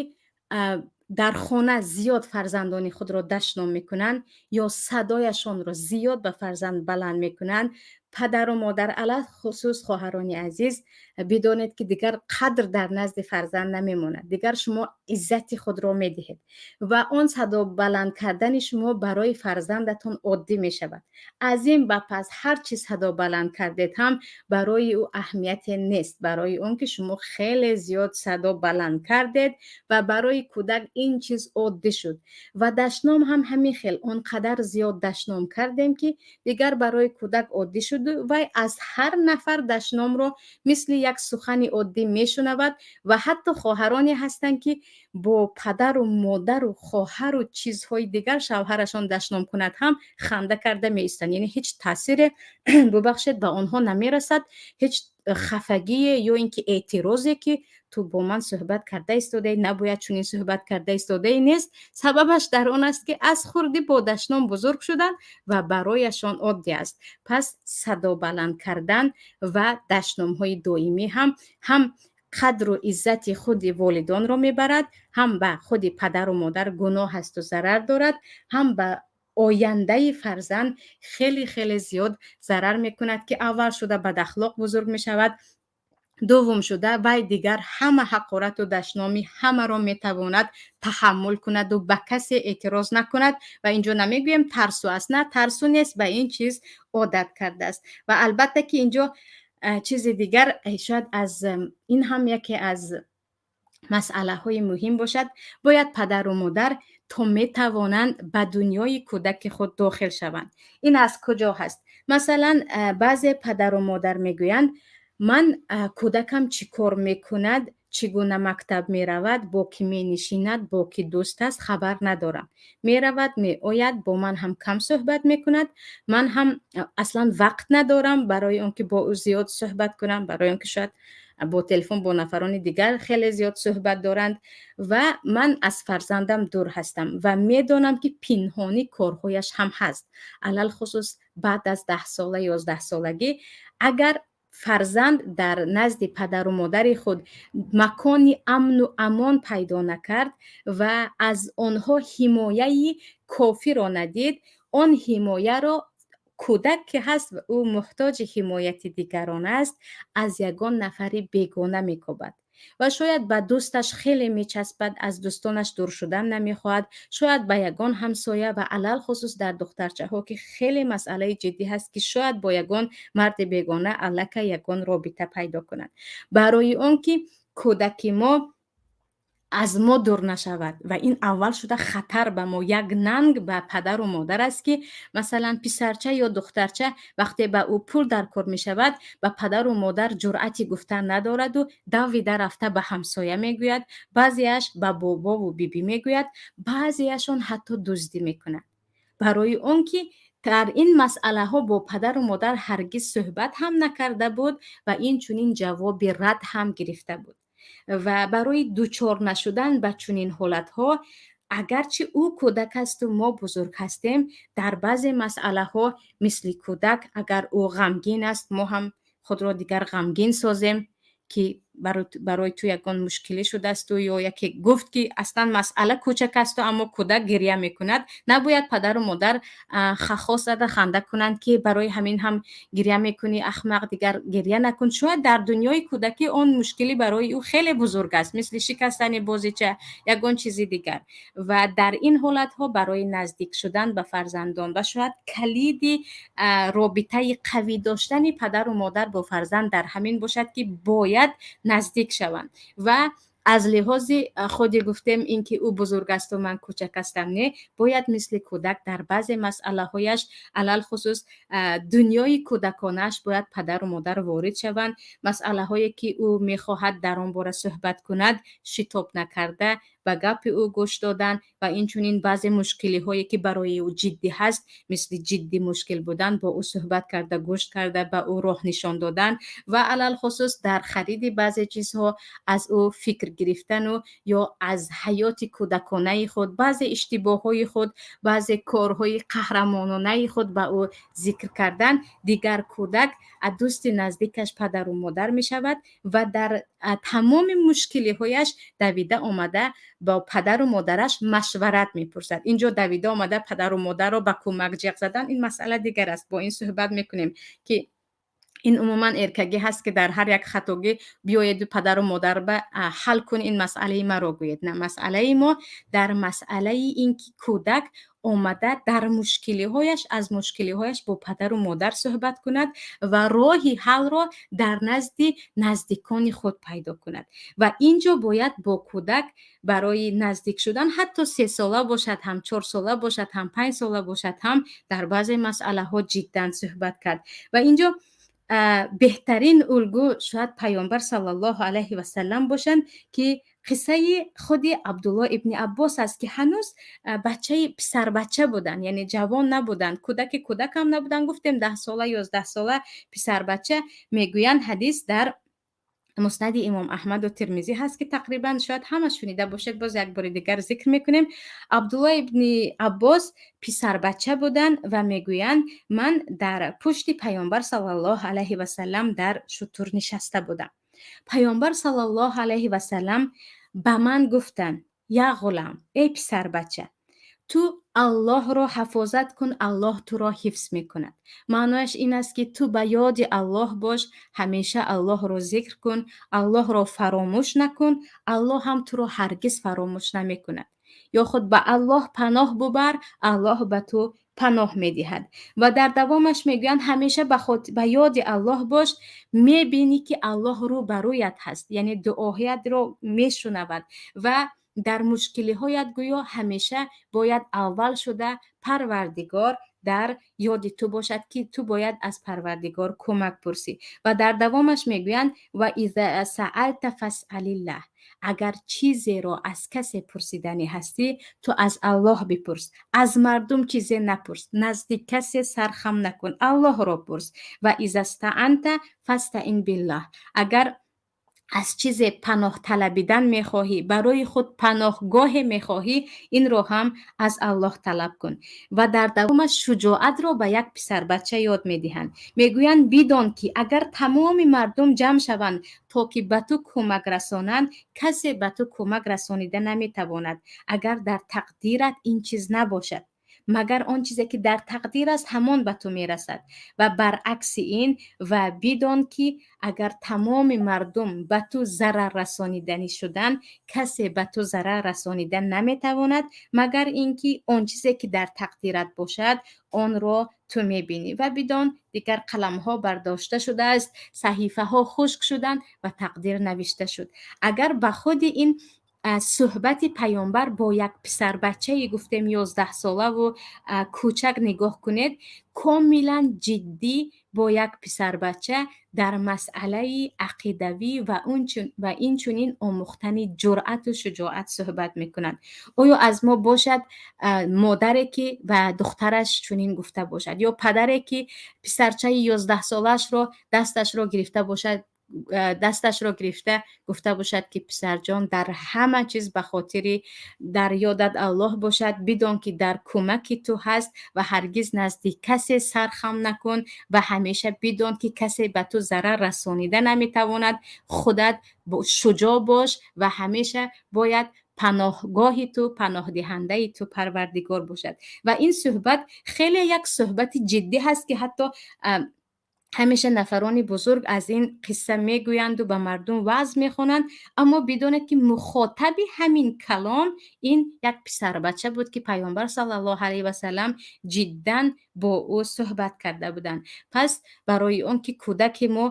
дар хона зиёд фарзандони худро дашном мекунанд ё садояшонро зиёд ба фарзанд баланд мекунанд, падару модар, алалхусус хоҳарони азиз, бидонед, ки дигар қадр дар назди фарзанд намемонад. Дигар шумо иззати худро медиҳед ва он садо баланд кардани шумо барои фарзандатон оддӣ мешавад. Аз ин ба пас ҳар чӣ садо баланд кардед ҳам, барои ӯ аҳамияте нест, барои он ки шумо хеле зиёд садо баланд кардед ва барои кӯдак ин чиз оддӣ шуд. Ва дашном ҳам ҳамин хел: он қадар зиёд дашном кардем, ки дигар барои кӯдак оддӣ шуду вай аз ҳар нафар дашномро мисли як сухани оддӣ мешунавад. Ва ҳатто хоҳароне ҳастанд, ки бо падару модару хоҳару чизҳои дигар шавҳарашон дашном кунад ҳам, ханда карда меистанд. Яъне ҳеҷ таъсире, бубахшед, ба онҳо намерасад, ҳеҷ хафагие ё ин ки эътирозе, ки ту бо ман суҳбат карда истодаӣ, набояд чунин суҳбат карда истодаӣ, нест. Сабабаш дар он аст, ки аз хурдӣ бо дашном бузург шуданд ва барояшон оддӣ аст. Пас садо баланд кардан ва дашномҳои доимӣ ҳам қадру иззати худи волидонро мебарад, ҳам ба худи падару модар гуноҳ асту зарар дорад, ҳам ба ояндаи фарзанд хеле хеле зиёд зарар мекунад, ки аввал шуда бадахлоқ бузург мешавад, дуввум шуда вай дигар ҳама ҳақорату дашноми ҳамаро метавонад таҳаммул кунаду ба касе эътироз накунад. Ва инҷо намегӯем тарсу аст, на, тарсу нест, ба ин чиз одат кардааст. Ва албатта, ки инҷо чизи дигар, шояд аз ин ҳам яке аз масъалаҳои муҳим бошад: бояд падару модар то метавонанд ба дунёи кӯдаки худ дохил шаванд. Ин аз куҷо ҳаст? Масалан, баъзе падару модар мегӯянд: «Ман кӯдакам чӣ кор мекунад, чӣ гуна мактаб меравад, бо кӣ менишинад, бо кӣ дӯст аст, хабар надорам. Меравад, меояд, бо ман ҳам кам суҳбат мекунад. Ман ҳам аслан вақт надорам барои он ки бо ӯ зиёд суҳбат кунам, барои он ки шояд бо телефон бо нафарони дигар хеле зиёд суҳбат доранд ва ман аз фарзандам дур ҳастам ва медонам, ки пинҳонӣ корҳояш ҳам ҳаст». Алалхусус Баъд аз 10 сола, 11 солагӣ, агар фарзанд дар назди падару модари худ макони амну амон пайдо накард ва аз онҳо ҳимояи кофиро надид, он ҳимояро кӯдак ки ҳаст, ӯ муҳтоҷи ҳимояти дигарон аст, аз ягон нафари бегона мекобад ва шояд ба дӯсташ хеле мечаспад, аз дӯстонаш дур шудан намехоҳад, шояд ба ягон ҳамсоя ва алалхусус дар духтарчаҳо, ки хеле масъалаи ҷиддӣ ҳаст, ки шояд бо ягон марди бегона аллакай ягон робита пайдо кунад. Барои он ки кӯдаки мо аз мо дур нашавад, ва ин аввал шуда хатар ба мо, як нанг ба падару модар аст, ки масалан писарча ё духтарча вақте ба ӯ пул дар кор мешавад, ба падару модар ҷуръати гуфтан надораду давида рафта ба ҳамсоя мегӯяд, баъзеаш ба бобову бибӣ мегӯяд, баъзеашон ҳатто дуздӣ мекунад, барои он ки дар ин масъалаҳо бо падару модар ҳаргиз суҳбат ҳам накарда буд ва инчунин ҷавоби рад ҳам гирифта буд. Ва барои дучор нашудан ба чунин ҳолатҳо, агарчи ӯ кӯдак асту мо бузург ҳастем, дар баъзе масъалаҳо мисли кӯдак, агар ӯ ғамгин аст, мо ҳам худро дигар ғамгин созем, ки барои ту ягон мушкилӣ шудаасту ё яке гуфт, ки аслан масъала кӯчак асту, аммо кӯдак гиря мекунад, набояд падару модар хахос зада ханда кунанд, ки барои ҳамин ҳам гиря мекунӣ, ахмақ, дигар гиря накун. Шояд дар дунёи кӯдакӣ он мушкилӣ барои ӯ хеле бузург аст, мисли шикастани бозича, ягон чизи дигар. Ва дар ин ҳолатҳо барои наздик шудан ба фарзандон ва шояд калиди робитаи қавӣ доштани падару модар бо фарзанд дар ҳамин бошад, ки бояд наздик шаванд. Ва аз лиҳози худи гуфтем, ин ки ӯ бузург асту ман кӯчак ҳастам, не, бояд мисли кӯдак дар баъзе масъалаҳояш, алалхусус дунёи кӯдаконааш, бояд падару модар ворид шаванд. Масъалаҳое ки ӯ мехоҳад дар он бора суҳбат кунад, шитоб накарда ба гапи ӯ гӯш додан ва инчунин баъзе мушкилиҳое ки барои ӯ ҷиддӣ ҳаст, мисли ҷиддӣ мушкил будан, бо ӯ суҳбат карда, гӯш карда, ба ӯ роҳ нишон додан ва алалхусус дар хариди баъзе чизҳо аз ӯ фикр гирифтану ё аз ҳаёти кӯдаконаи худ баъзе иштибоҳҳои худ, баъзе корҳои қаҳрамононаи худ ба ӯ зикр кардан. Дигар кӯдак дӯсти наздикаш падару модар мешавад ва дар тамоми мушкилиҳояш давида омада бо падару модараш машварат мепурсад. Инҷо давида омада падару модарро ба кӯмак ҷиғ задан, ин масъала дигар аст. Бо ин суҳбат мекунем, ки ин умуман эркагӣ ҳаст, ки дар ҳар як хатогӣ биёеду падару модар ба ҳал кун ин масъалаи маро гӯед. На, масъалаи мо дар масъалаи ин ки кӯдак омада дар мушкилиҳояш, аз мушкилиҳояш бо падару модар суҳбат кунад ва роҳи ҳалро дар назди наздикони худ пайдо кунад. Ва ин ҷо бояд бо кӯдак барои наздик шудан, ҳатто 3 сола бошад ҳам, 4 сола бошад ҳам, 5 сола бошад ҳам, дар баъзе масъалаҳо ҷиддан суҳбат кард. Ва инҷо беҳтарин улгӯ шояд Паёмбар саллаллоҳу алайҳи васаллам бошанд, ки қиссаи худи Абдулло ибни Аббос аст, ки ҳанӯз бачаи писарбача буданд, яъне ҷавон набуданд, кӯдаки кӯдакам набуданд, гуфтем 10 сола, 11 сола писарбача. Мегӯянд, ҳадис дар Муснади Имом Аҳмаду Тирмизӣ ҳаст, ки тақрибан шояд ҳама шунида бошед, боз як бори дигар зикр мекунем. Абдулло ибни Аббос писарбача буданд ва мегӯянд: ман дар пушти Паёмбар саллаллоҳу алайҳи васаллам дар шутур нишаста будам. Паёмбар саллаллоҳу алайҳи васаллам ба ман гуфтанд: «Я ғулам, эй писарбача, ту Аллоҳро ҳафозат кун, Аллоҳ туро ҳифз мекунад». Маънояш ин аст, ки ту ба ёди Аллоҳ бош, ҳамеша Аллоҳро зикр кун, Аллоҳро фаромӯш накун, Аллоҳ ҳам туро ҳаргиз фаромӯш намекунад. Ё худ ба Аллоҳ паноҳ бубар, Аллоҳ ба ту паноҳ медиҳад. Ва дар давомаш мегӯянд: ҳамеша ба ёди Аллоҳ бош, мебинӣ, ки Аллоҳ рӯ ба рӯят ҳаст, яъне дуоҳиятро мешунавад. Ва дар мушкилиҳоят гӯё ҳамеша бояд аввал шуда Парвардигор дар ёди ту бошад, ки ту бояд аз Парвардигор кӯмак пурсӣ. Ва дар давомаш мегӯянд: «Ва иза саалта фасалиллаҳ», агар чизеро аз касе пурсиданӣ ҳастӣ, ту аз Аллоҳ бипурс, аз мардум чизе напурс, назди касе сархам накун, Аллоҳро пурс. «Ва иза стаанта фастаин биллаҳ», агар Аз чизе паноҳ талабидан мехоҳӣ, барои худ паноҳгоҳе мехоҳӣ, инро ҳам аз Аллоҳ талаб кун. Ва дар давомаш шуҷоатро ба як писарбача ёд медиҳанд. Мегӯянд: бидон, ки агар тамоми мардум ҷамъ шаванд, то ки ба ту кӯмак расонанд, касе ба ту кӯмак расонида наметавонад, агар дар тақдират ин чиз набошад. Магар он чизе, ки дар тақдир аст, ҳамон ба ту мерасад. Ва баръакси ин, ва бидон, ки агар тамоми мардум ба ту зарар расониданӣ шуданд, касе ба ту зарар расонида наметавонад, магар ин ки он чизе, ки дар тақдират бошад, онро ту мебинӣ. Ва бидон, дигар қаламҳо бардошта шудааст, саҳифаҳо хушк шуданд ва тақдир навишта шуд. Агар ба худи ин суҳбати паёмбар бо як писарбачае, гуфтем, 11-солаву кӯчак нигоҳ кунед, комилан ҷиддӣ бо як писарбача дар масъалаи ақидавӣ ва инчунин омӯхтани ҷуръату шуҷоат суҳбат мекунанд. Оё аз мо бошад модаре, ки ба духтараш чунин гуфта бошад, ё падаре, ки писарчаи 11-солаашро дасташро гирифта бошад, дасташро гирифта гуфта бошад, ки писарҷон, дар ҳама чиз ба хотири дар ёдат Аллоҳ бошад, бидон, ки дар кӯмаки ту ҳаст, ва ҳаргиз назди касе сар хам накун, ва ҳамеша бидон, ки касе ба ту зарар расонида наметавонад, худат шуҷоъ бош ва ҳамеша бояд паноҳгоҳи ту, паноҳдиҳандаи ту Парвардигор бошад. Ва ин суҳбат хеле як суҳбати ҷиддӣ ҳаст, ки ҳатто ҳамеша нафарони бузург аз ин қисса мегӯянду ба мардум ваъз мехонанд. Аммо бидонед, ки мухотаби ҳамин калом ин як писарбача буд, ки паёмбар саллаллоҳу алайҳи васалам ҷиддан бо ӯ суҳбат карда буданд. Пас барои он ки кӯдаки мо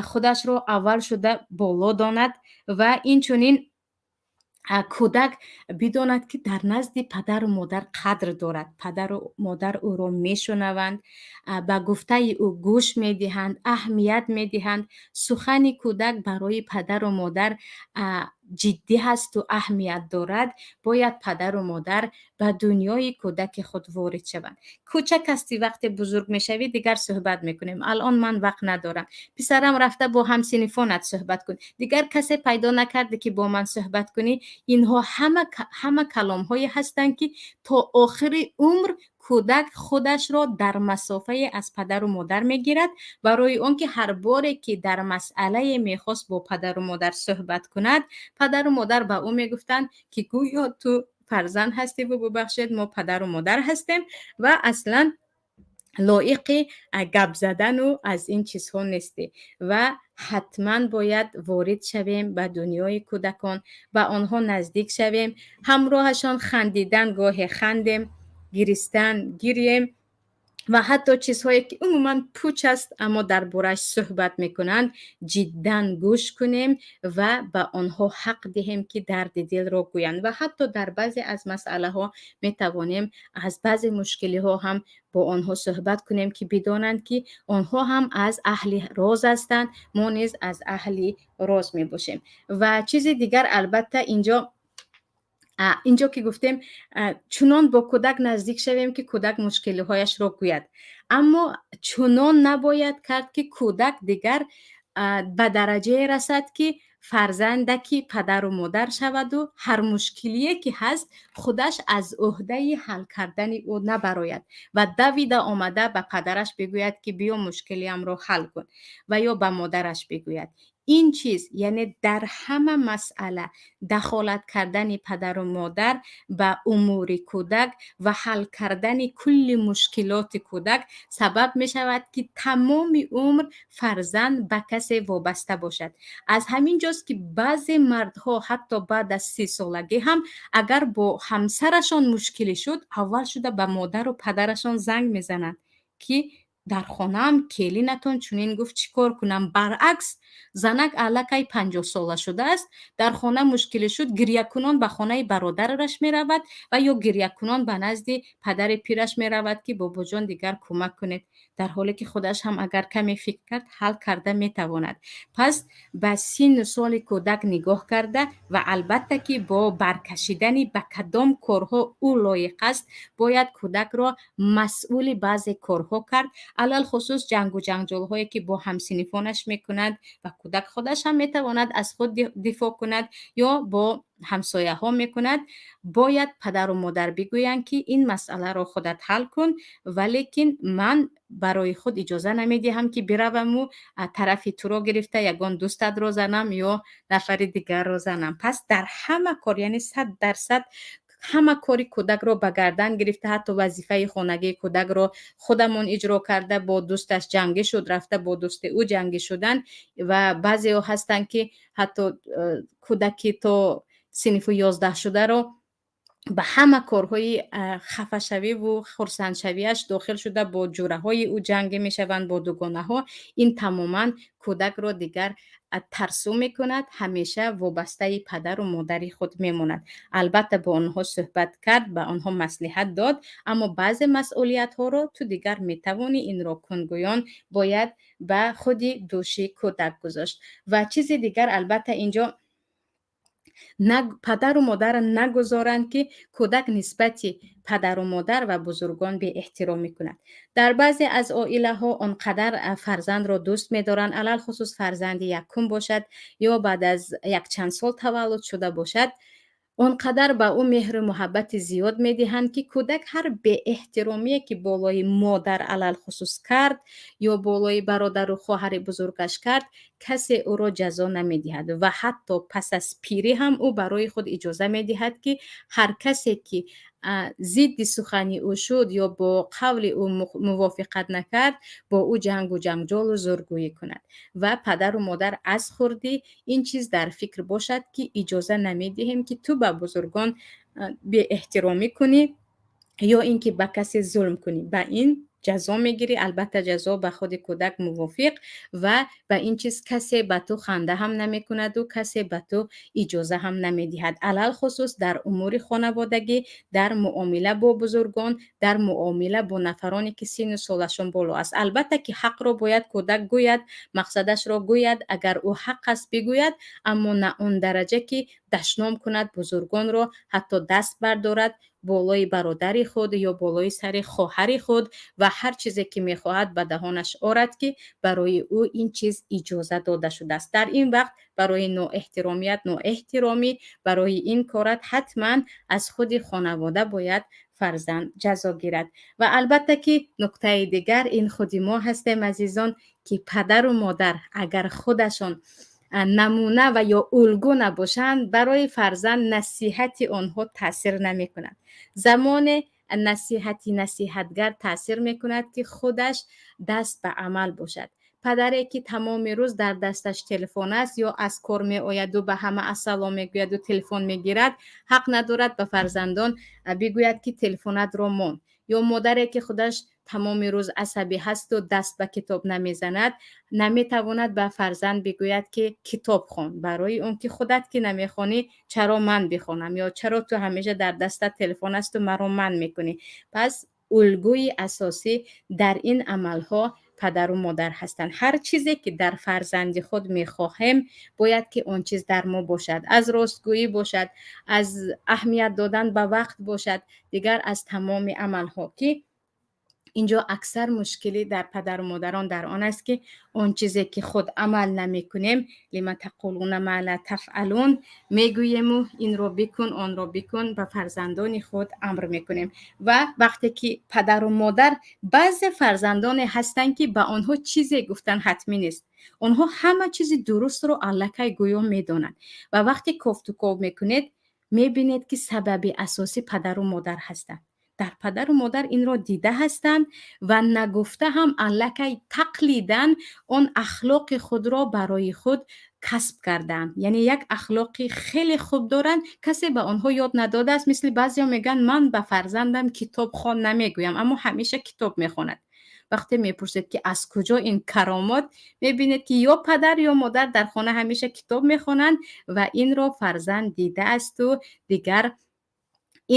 худашро аввал шуда боло донад ва инчунин кӯдак бидонад, ки дар назди падару модар қадр дорад, падару модар ӯро мешунаванд, ба гуфтаи ӯ гӯш медиҳанд, аҳамият медиҳанд, сухани кӯдак барои падару модар ҷиддӣ ҳасту аҳамият дорад, бояд падару модар ба дунёи кӯдаки худ ворид шаванд. Кӯчак ҳастӣ, вақте бузург мешавӣ, дигар суҳбат мекунем, алон ман вақт надорам. Писарам, рафта бо ҳамсинфонат суҳбат кун, дигар касе пайдо накарде, ки бо ман суҳбат кунӣ? Инҳо ҳама каломҳое ҳастанд, ки то охири умр кӯдак худашро дар масофае аз падару модар мегирад, барои он ки ҳар боре, ки дар масъалае мехост бо падару модар суҳбат кунад, падару модар ба ӯ мегуфтанд, ки гӯё ту фарзанд ҳастиву бубахшед, мо падару модар ҳастем ва аслан лоиқи гап задану аз ин чизҳо нестӣ. Ва ҳатман бояд ворид шавем ба дунёи кӯдакон, ба онҳо наздик шавем, ҳамроҳашон хандидан, гоҳе хандем, гиристан гирем, ва ҳатто чизҳое, ки умуман пуч аст, аммо дар борааш суҳбат мекунанд, ҷиддан гӯш кунем ва ба онҳо ҳақ диҳем, ки дарди дилро гӯянд. Ва ҳатто дар баъзе аз масъалаҳо метавонем аз баъзе мушкилиҳо ҳам бо онҳо суҳбат кунем, ки бидонанд, ки онҳо ҳам аз аҳли роз ҳастанд, мо низ аз аҳли роз мебошем. Ва чизи дигар, албатта, инҷо ки гуфтем, чунон бо кӯдак наздик шавем, ки кӯдак мушкилиҳояшро гӯяд, аммо чунон набояд кард, ки кӯдак дигар ба дараҷае расад, ки фарзандаки падару модар шаваду ҳар мушкилие, ки ҳаст, худаш аз ӯҳдаи ҳал кардани ӯ набарояд ва давида омада ба падараш бигӯяд, ки биё, мушкилиамро ҳал кун, ва ё ба модараш бигӯяд. Ин чиз, яъне дар ҳама масъала дахолат кардани падару модар ба умури кӯдак ва ҳал кардани кулли мушкилоти кӯдак, сабаб мешавад, ки тамоми умр фарзанд ба касе вобаста бошад. Аз ҳамин ҷост, ки баъзе мардҳо ҳатто баъд аз 30-солагӣ ҳам, агар бо ҳамсарашон мушкилӣ шуд, аввал шуда ба модару падарашон занг мезананд, ки дар хонаам келинатон чунин гуфт, чӣ кор кунам? Баръакс, занак аллакай 50-сола шудааст, дар хона мушкилӣ шуд, гирякунон ба хонаи бародараш меравад ва ё гирякунон ба назди падари пираш меравад, ки бобоҷон, дигар кӯмак кунед, дар ҳоле ки худаш ҳам агар каме фикр кард, ҳал карда метавонад. Пас ба синну соли кӯдак нигоҳ карда ва албатта, ки бо баркашидани ба кадом корҳо ӯ лоиқ аст, бояд кӯдакро масъули баъзе корҳо кард. Алалхусус ҷангу ҷанҷолҳое, ки бо ҳамсинфонаш мекунад, ва кӯдак худаш ҳам метавонад аз худ дифоъ кунад, ё бо ҳамсояҳо мекунад, бояд падару модар бигӯянд, ки ин масъаларо худат ҳал кун, валекин ман барои худ иҷоза намедиҳам, ки бираваму тарафи туро гирифта ягон дӯстатро занам ё нафари дигарро занам. Пас дар ҳама кор, яъне 100% ҳама кори кӯдакро ба гардан гирифта, ҳатто вазифаи хонагии кӯдакро худамон иҷро карда, бо дӯсташ ҷангӣ шуд, рафта бо дӯсти ӯ ҷангӣ шудан. Ва баъзеҳо ҳастанд, ки ҳатто кӯдаки то синфи 11 шударо ба ҳама корҳои хафашавиву хурсандшавиаш дохил шуда, бо ҷураҳои ӯ ҷангӣ мешаванд, бо дугонаҳо. Ин тамоман кӯдакро дигар тарсу мекунад, ҳамеша вобастаи падару модари худ мемонад. Албатта, бо онҳо суҳбат кард, ба онҳо маслиҳат дод, аммо баъзе масъулиятҳоро ту дигар метавонӣ инро кун гӯён бояд ба худи дӯши кӯдак гузошт. Ва чизи дигар, албатта, инҷо падару модар нагузоранд, ки кӯдак нисбати падару модар ва бузургон беэҳтиромӣ кунад. Дар баъзе аз оилаҳо он қадар фарзандро дӯст медоранд, алалхусус фарзанди якум бошад ё баъд аз якчанд сол таваллуд шуда бошад, он қадар ба ӯ меҳру муҳаббати зиёд медиҳанд, ки кӯдак ҳар беэҳтиромие, ки болои модар алалхусус кард ё болои бародару хоҳари бузургаш кард, касе ӯро ҷазо намедиҳад. Ва ҳатто пас аз пирӣ ҳам ӯ барои худ иҷоза медиҳад, ки ҳар касе, ки зидди сухани ӯ шуд ё бо қавли ӯ мувофиқат накард, бо ӯ ҷангу ҷанҷолу зӯргӯӣ кунад. Ва падару модар аз хурдӣ ин чиз дар фикр бошад, ки иҷоза намедиҳем, ки ту ба бузургон беэҳтиромӣ кунӣ ё ин ки ба касе зулм кунӣ. Ба ин ҷазо мегирӣ, албатта, ҷазо ба худи кӯдак мувофиқ, ва ба ин чиз касе ба ту ханда ҳам намекунаду касе ба ту иҷоза ҳам намедиҳад. Алалхусус дар умури хонаводагӣ, дар муомила бо бузургон, дар муомила бо нафароне, ки синну солашон боло аст. Албатта, ки ҳақро бояд кӯдак гӯяд, мақсадашро гӯяд, агар ӯ ҳақ аст, бигӯяд, аммо на он дараҷа, ки дашном кунад бузургонро, ҳатто даст бардорад болои бародари худ ё болои сари хоҳари худ ва ҳар чизе, ки мехоҳад, ба даҳонаш орад, ки барои ӯ ин чиз иҷоза дода шудааст. Дар ин вақт барои ноэҳтиромият ноэҳтиромӣ, барои ин корат ҳатман аз худи хонавода бояд фарзанд ҷазо гирад. Ва албатта, ки нуктаи дигар ин худи мо ҳастем, азизон, ки падару модар агар худашон намуна ва ё улгӯ набошанд, барои фарзанд насиҳати онҳо таъсир намекунад. Замоне насиҳати насиҳатгар таъсир мекунад, ки худаш даст ба амал бошад. Падаре, ки тамоми рӯз дар дасташ телефон аст ё аз кор меояду ба ҳама ассалом мегӯяду телефон мегирад, ҳақ надорад ба фарзандон бигӯяд, ки телефонатро мон. Ё модаре, ки худаш тамоми рӯз асабӣ ҳасту даст ба китоб намезанад, наметавонад ба фарзанд бигӯяд, ки китоб хон, барои он ки худат ки намехонӣ, чаро ман бихонам, ё чаро ту ҳамеша дар дастат телефон асту маро манъ мекунӣ? Пас улгӯи асосӣ дар ин амалҳо падару модар ҳастанд. Ҳар чизе, ки дар фарзанди худ мехоҳем, бояд ки он чиз дар мо бошад: аз ростгӯӣ бошад, аз аҳамият додан ба вақт бошад, дигар аз тамоми амалҳо. Ки инҷо аксар мушкилӣ дар падару модарон дар он аст, ки он чизе, ки худ амал намекунем, لم تقولون ما لا تفعلون мегӯему инро бикун, онро бикун, ба фарзандони худ амр мекунем. Ва вақте ки падару модар, баъзе фарзандоне ҳастанд, ки ба онҳо чизе гуфтан ҳатмӣ нест, онҳо ҳама чизи дурустро аллакай гӯё медонанд, ва вақте кофтуков мекунед, мебинед, ки сабаби асосӣ падару модар ҳастанд. Дар падару модар инро дида ҳастанд ва нагуфта ҳам аллакай тақлидан он ахлоқи худро барои худ касб кардаанд, яъне як ахлоқи хеле хуб доранд, касе ба онҳо ёд надодааст. Мисли баъзеҳо мегӯянд: «Ман ба фарзандам китоб хон намегӯям, аммо ҳамеша китоб мехонад». Вақте мепурсед, ки аз куҷо ин каромот, мебинед, ки ё падар, ё модар дар хона ҳамеша китоб мехонанд ва инро фарзанд дидаасту дигар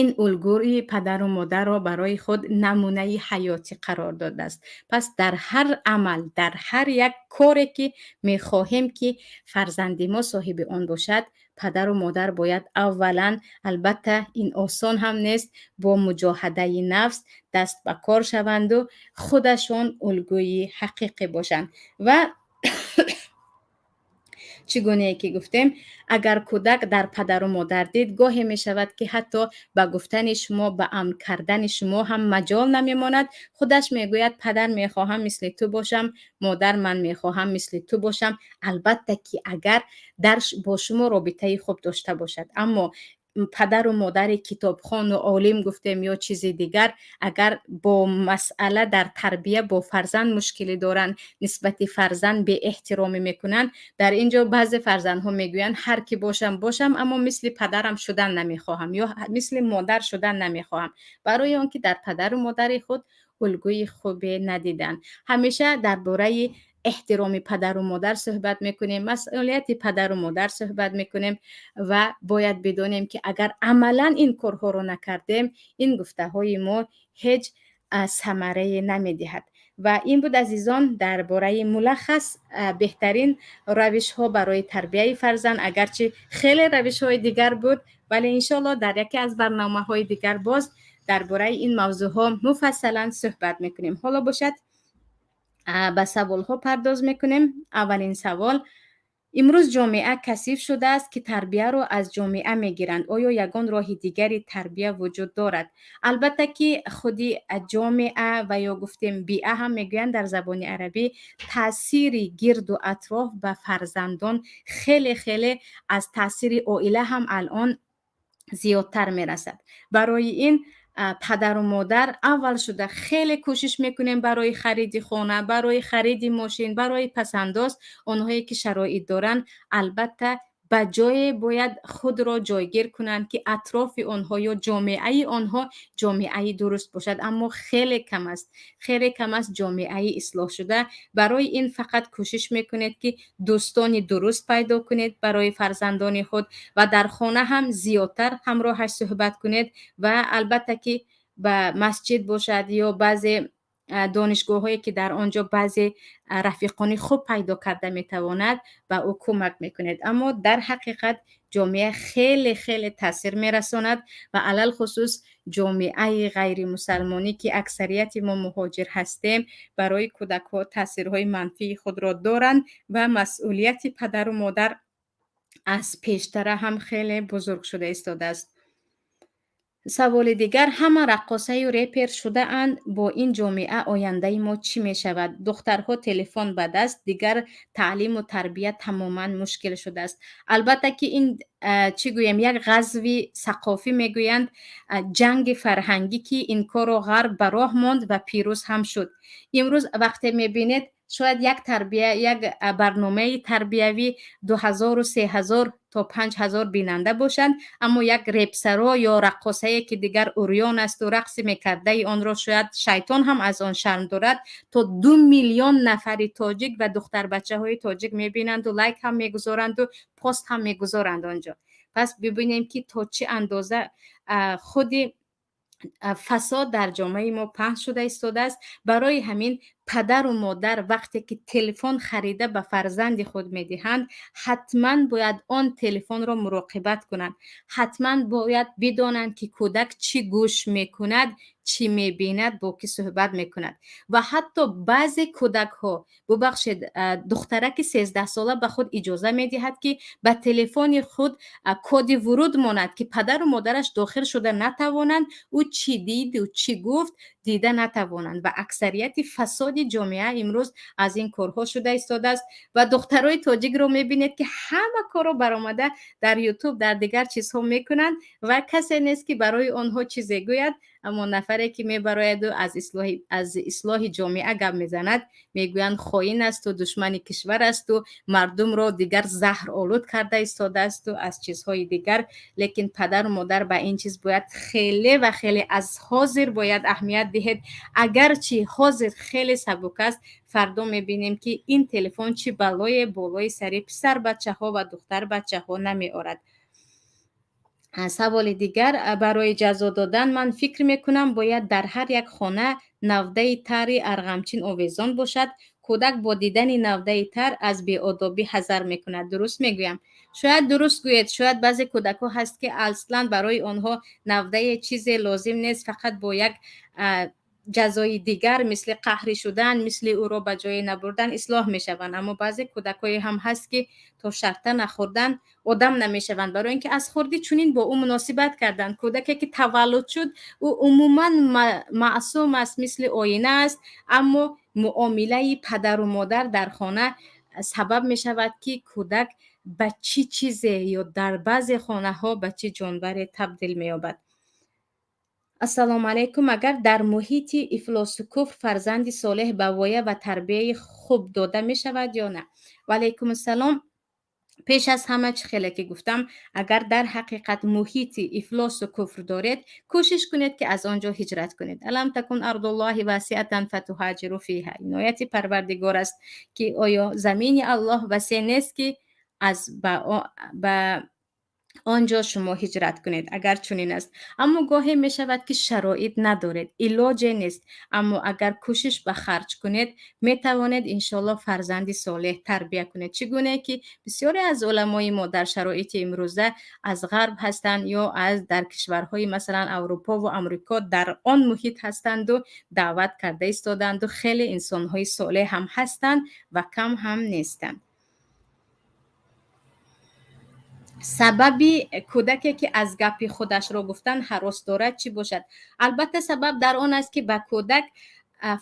ин улгӯи падару модарро барои худ намунаи ҳаётӣ қарор додааст. Пас дар ҳар амал, дар ҳар як коре, ки мехоҳем, ки фарзанди мо соҳиби он бошад. Падару модар бояд аввалан, албатта, ин осон ҳам нест, бо муҷоҳадаи нафс даст ба кор шаванду худашон улгӯи ҳақиқӣ бошанд. Ва чӣ гунае ки гуфтем, агар кӯдак дар падару модар дид, гоҳе мешавад, ки ҳатто ба гуфтани шумо, ба амр кардани шумо ҳам маҷол намемонад. Худаш мегӯяд: «Падар, мехоҳам мисли ту бошам», «Модар, ман мехоҳам мисли ту бошам». Албатта ки агар дар бо шумо робитаи хуб дошта бошад. Аммо падару модари китобхону олим гуфтем ё чизи дигар, агар бо масъала дар тарбия бо фарзанд мушкилӣ доранд, нисбати фарзанд беэҳтиромӣ мекунанд, дар ин ҷо баъзе фарзандҳо мегӯянд: «Ҳар ки бошам, бошам, аммо мисли падарам шудан намехоҳам ё мисли модар шудан намехоҳам», барои он ки дар падару модари худ улгӯи хубе надиданд. Ҳамеша дар бораи эҳтироми падару модар суҳбат мекунем, масъулияти падару модар суҳбат мекунем ва бояд бидонем, ки агар амалан ин корҳоро накардем, ин гуфтаҳои мо ҳеҷ самарае намедиҳад. Ва ин буд, азизон, дар бораи мулаххас беҳтарин равишҳо барои тарбияи фарзанд. Агарчи хеле равишҳои дигар буд, вале иншоалло дар яке аз барномаҳои дигар боз дар бораи ин мавзӯъҳо муфассалан суҳбат мекунем. Ҳоло бошад, ба саволҳо пардоз мекунем. Аввалин савол: имрӯз ҷомеа касиф шудааст, ки тарбияро аз ҷомеа мегиранд. Оё ягон роҳи дигари тарбия вуҷуд дорад? Албатта ки худи ҷомеа ва ё гуфтем биа ҳам мегӯянд дар забони арабӣ, таъсири гирду атроф ба фарзандон хеле хеле аз таъсири оила ҳам алон зиёдтар мерасад. Барои ин падару модар аввал шуда хеле кӯшиш мекунем барои хариди хона, барои хариди мошин, барои пасандоз. Онҳое ки шароит доранд, албатта, ба ҷое бояд худро ҷойгир кунанд, ки атрофи онҳо ё ҷомеаи онҳо ҷомеаи дуруст бошад. Аммо хеле кам аст, хеле кам аст ҷомеаи ислоҳшуда. Барои ин фақат кӯшиш мекунед, ки дӯстони дуруст пайдо кунед барои фарзандони худ ва дар хона ҳам зиёдтар ҳамроҳаш суҳбат кунед. Ва албатта ки ба масҷид бошад ё баъзе донишгоҳҳое, ки дар он ҷо баъзе рафиқони хуб пайдо карда метавонад, ба ӯ кӯмак мекунед. Аммо дар ҳақиқат ҷомеа хеле хеле таъсир мерасонад ва алалхусус ҷомеаи ғайримусалмонӣ, ки аксарияти мо муҳоҷир ҳастем, барои кӯдакҳо таъсирҳои манфии худро доранд ва масъулияти падару модар аз пештара ҳам хеле бузург шуда истодааст. Саволи дигар: ҳама раққосаю репер шудаанд, бо ин ҷомеа ояндаи мо чӣ мешавад? Духтарҳо телефон ба даст, дигар таълиму тарбия тамоман мушкил шудааст. Албатта ки ин, чӣ гӯем, як ғазви сақофӣ мегӯянд, ҷанги фарҳангӣ, ки ин корро Ғарб ба роҳ монд ва пирӯз ҳам шуд. Имрӯз вақте мебинед, шояд як тарбия, як барномаи тарбиявӣ 2000, 3000 то 5000 бинанда бошанд, аммо як репсаро ё раққосае, ки дигар урён асту рақси мекардаи онро шояд шайтон ҳам аз он шарм дорад, то 2 миллион нафари тоҷик ва духтарбачаҳои тоҷик мебинанду лайк ҳам мегузоранду пост ҳам мегузоранд онҷо. Пас бибинем, ки то чӣ андоза худи фасод дар ҷомеаи мо паҳн шуда истодааст. Барои ҳамин падару модар вақте ки телефон харида ба фарзанди худ медиҳанд, ҳатман бояд он телефонро муроқибат кунанд, ҳатман бояд бидонанд, ки кӯдак чӣ гӯш мекунад, чӣ мебинад, бо кӣ суҳбат мекунад. Ва ҳатто баъзе кӯдакҳо, бубахшед, духтараки 13сола ба худ иҷоза медиҳад, ки ба телефони худ коди вуруд монад, ки падару модараш дохил шуда натавонанд, ӯ чӣ диду чӣ гуфт дида натавонанд. Ва аксарияти фасоди ҷомеа имрӯз аз ин корҳо шуда истодааст. Ва духтарои тоҷикро мебинед, ки ҳама корро баромада дар Ютуб, дар дигар чизҳо мекунанд ва касе нест, ки барои онҳо чизе гӯяд. Аммо нафаре ки мебарояду аз ислоҳи ҷомеа гап мезанад, мегӯянд хоин асту душмани кишвар асту мардумро дигар заҳр олуд карда истодаасту аз чизҳои дигар. Лекин падару модар ба ин чиз бояд хеле ва хеле аз ҳозир бояд аҳамият диҳед. Агарчи ҳозир хеле сабук аст, фардо мебинем, ки ин телефон чӣ балое болои сари писарбачаҳо ва духтарбачаҳо намеорад. Саволи дигар: барои ҷазо додан ман фикр мекунам, бояд дар ҳар як хона навдаи тари арғамчин овезон бошад. Кӯдак бо дидани навдаи тар аз беодобӣ ҳазар мекунад. Дуруст мегӯям? Шояд дуруст гӯед. Шояд баъзе кӯдакҳо ҳаст, ки аслан барои онҳо навдае чизе лозим нест, фақат бо як ҷазои дигар, мисли қаҳрӣ шудан, мисли ӯро ба ҷое набурдан ислоҳ мешаванд. Аммо баъзе кӯдакҳое ҳам ҳаст, ки то шарта нахӯрдан одам намешаванд, барои ин ки аз хурдӣ чунин бо ӯ муносибат карданд. Кӯдаке ки таваллуд шуд, ӯ умуман маъсум аст, мисли оина аст, аммо муомилаи падару модар дар хона сабаб мешавад, ки кӯдак ба чӣ чизе ё дар баъзе хонаҳо ба чӣ ҷонваре табдил меёбад. Ассалому алайкум. Агар дар муҳити ифлосу куфр фарзанди солеҳ ба воя ва тарбияи хуб дода мешавад ё на? Ва алайкум ассалом. Пеш аз ҳама, чӣ хеле ки гуфтам, агар дар ҳақиқат муҳити ифлосу куфр доред, кӯшиш кунед, ки аз он ҷо ҳиҷрат кунед. ألم تكن أرض الله واسعة فتهاجروا فيها. Инояти Парвардигор аст, ки оё замини Аллоҳ васеъ нест, ки аз ба он ҷо шумо ҳиҷрат кунед, агар чунин аст. Аммо гоҳе мешавад, ки шароит надоред, илоҷе нест, аммо агар кӯшиш ба харҷ кунед, метавонед иншоаллоҳ фарзанди солеҳ тарбия кунед. Чӣ гуне ки бисёре аз уламои мо дар шароити имрӯза аз ғарб ҳастанд ё аз дар кишварҳои, масалан, Аврупову Амрико дар он муҳит ҳастанду даъват карда истодаанду хеле инсонҳои солеҳ ҳам ҳастанд ва кам ҳам нестанд. Сабаби кӯдаке, ки аз гапи худашро гуфтан ҳарос дорад, чӣ бошад? Албатта, сабаб дар он аст, ки ба кӯдак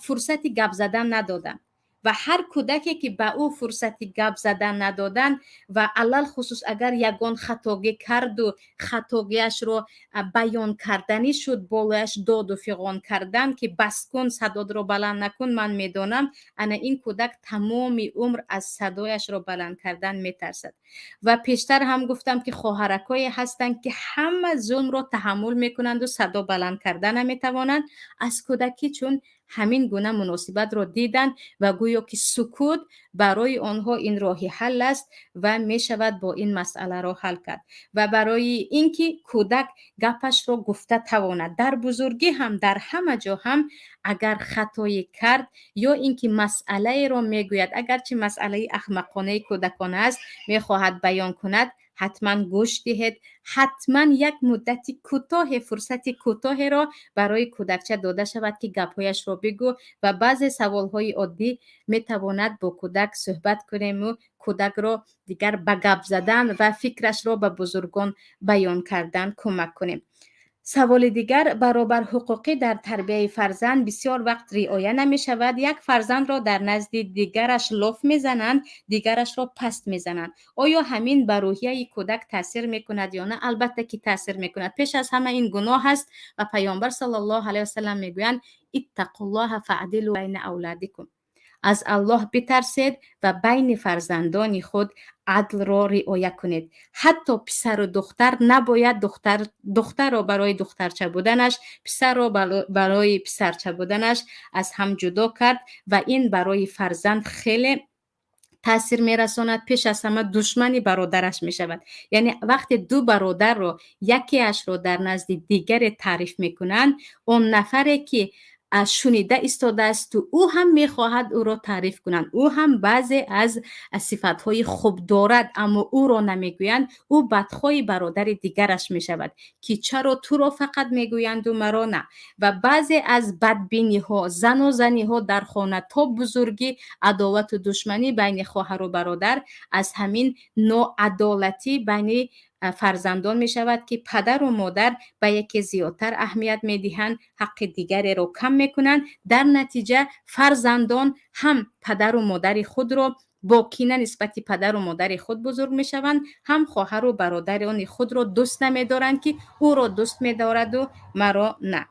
фурсати гап задан надоданд. Ва ҳар кӯдаке, ки ба ӯ фурсати гап задан надоданд ва алалхусус агар ягон хатогӣ карду хатогиашро баён карданӣ шуд, болояш доду фиғон кардан, ки бас кун, садодро баланд накун, ман медонам, ана ин кӯдак тамоми умр аз садояшро баланд кардан метарсад. Ва пештар ҳам гуфтам, ки хоҳаракое ҳастанд, ки ҳама зулмро таҳаммул мекунанду садо баланд карда наметавонанд. Аз кӯдакӣ чун ҳамин гуна муносибатро диданд ва гӯё ки сукут барои онҳо ин роҳи ҳал аст ва мешавад бо ин масъаларо ҳал кард. Ва барои ин ки кӯдак гапашро гуфта тавонад дар бузургӣ ҳам, дар ҳама ҷо ҳам, агар хатое кард ё ин ки масъалаеро мегӯяд, агарчи масъалаи аҳмақонаи кӯдакона аст, мехоҳад баён кунад, ҳатман гӯш диҳед. Ҳатман як муддати кӯтоҳе, фурсати кӯтоҳеро барои кӯдакча дода шавад, ки гапҳояшро бигӯ. Ва баъзе саволҳои оддӣ метавонад бо кӯдак суҳбат кунему кӯдакро дигар ба гап задан ва фикрашро ба бузургон баён кардан кӯмак кунем. Саволи дигар: баробарҳуқуқӣ дар тарбияи фарзанд бисёр вақт риоя намешавад. Як фарзандро дар назди дигараш лоф мезананд, дигарашро паст мезананд. Оё ҳамин ба рӯҳияи кӯдак таъсир мекунад ё на? Албатта ки таъсир мекунад. Пеш аз ҳама ин гуноҳ аст ва Паёмбар саллаллоҳу алайҳи васалам мегӯянд: اتقوا الله فاعدلوا بين أولادكم. Аз Аллоҳ битарсед ва байни фарзандони худ адлро риоя кунед. Ҳатто писару духтар набояд духтарро барои духтарча буданаш, писарро барои писарча буданаш аз ҳам ҷудо кард. Ва ин барои фарзанд хеле таъсир мерасонад. Пеш аз ҳама душмани бародараш мешавад. Яъне вақте ду бародарро якеашро дар назди дигаре таъриф мекунанд, он нафаре ки шунида истодаасту ӯ ҳам мехоҳад ӯро таъриф кунанд, ӯ ҳам баъзе аз сифатҳои хуб дорад, аммо ӯро намегӯянд, ӯ бадхоҳи бародари дигараш мешавад, ки чаро туро фақат мегӯянду маро на. Ва баъзе аз бадбиниҳо, занозаниҳо дар хона то бузургӣ, адовату душманӣ байни хоҳару бародар аз ҳамин ноадолатӣ байни фарзандон мешавад, ки падару модар ба яке зиёдтар аҳамият медиҳанд, ҳаққи дигареро кам мекунанд. Дар натиҷа фарзандон ҳам падару модари худро бо кина нисбати падару модари худ бузург мешаванд, ҳам хоҳару бародарони худро дӯст намедоранд, ки ӯро дӯст медораду маро на.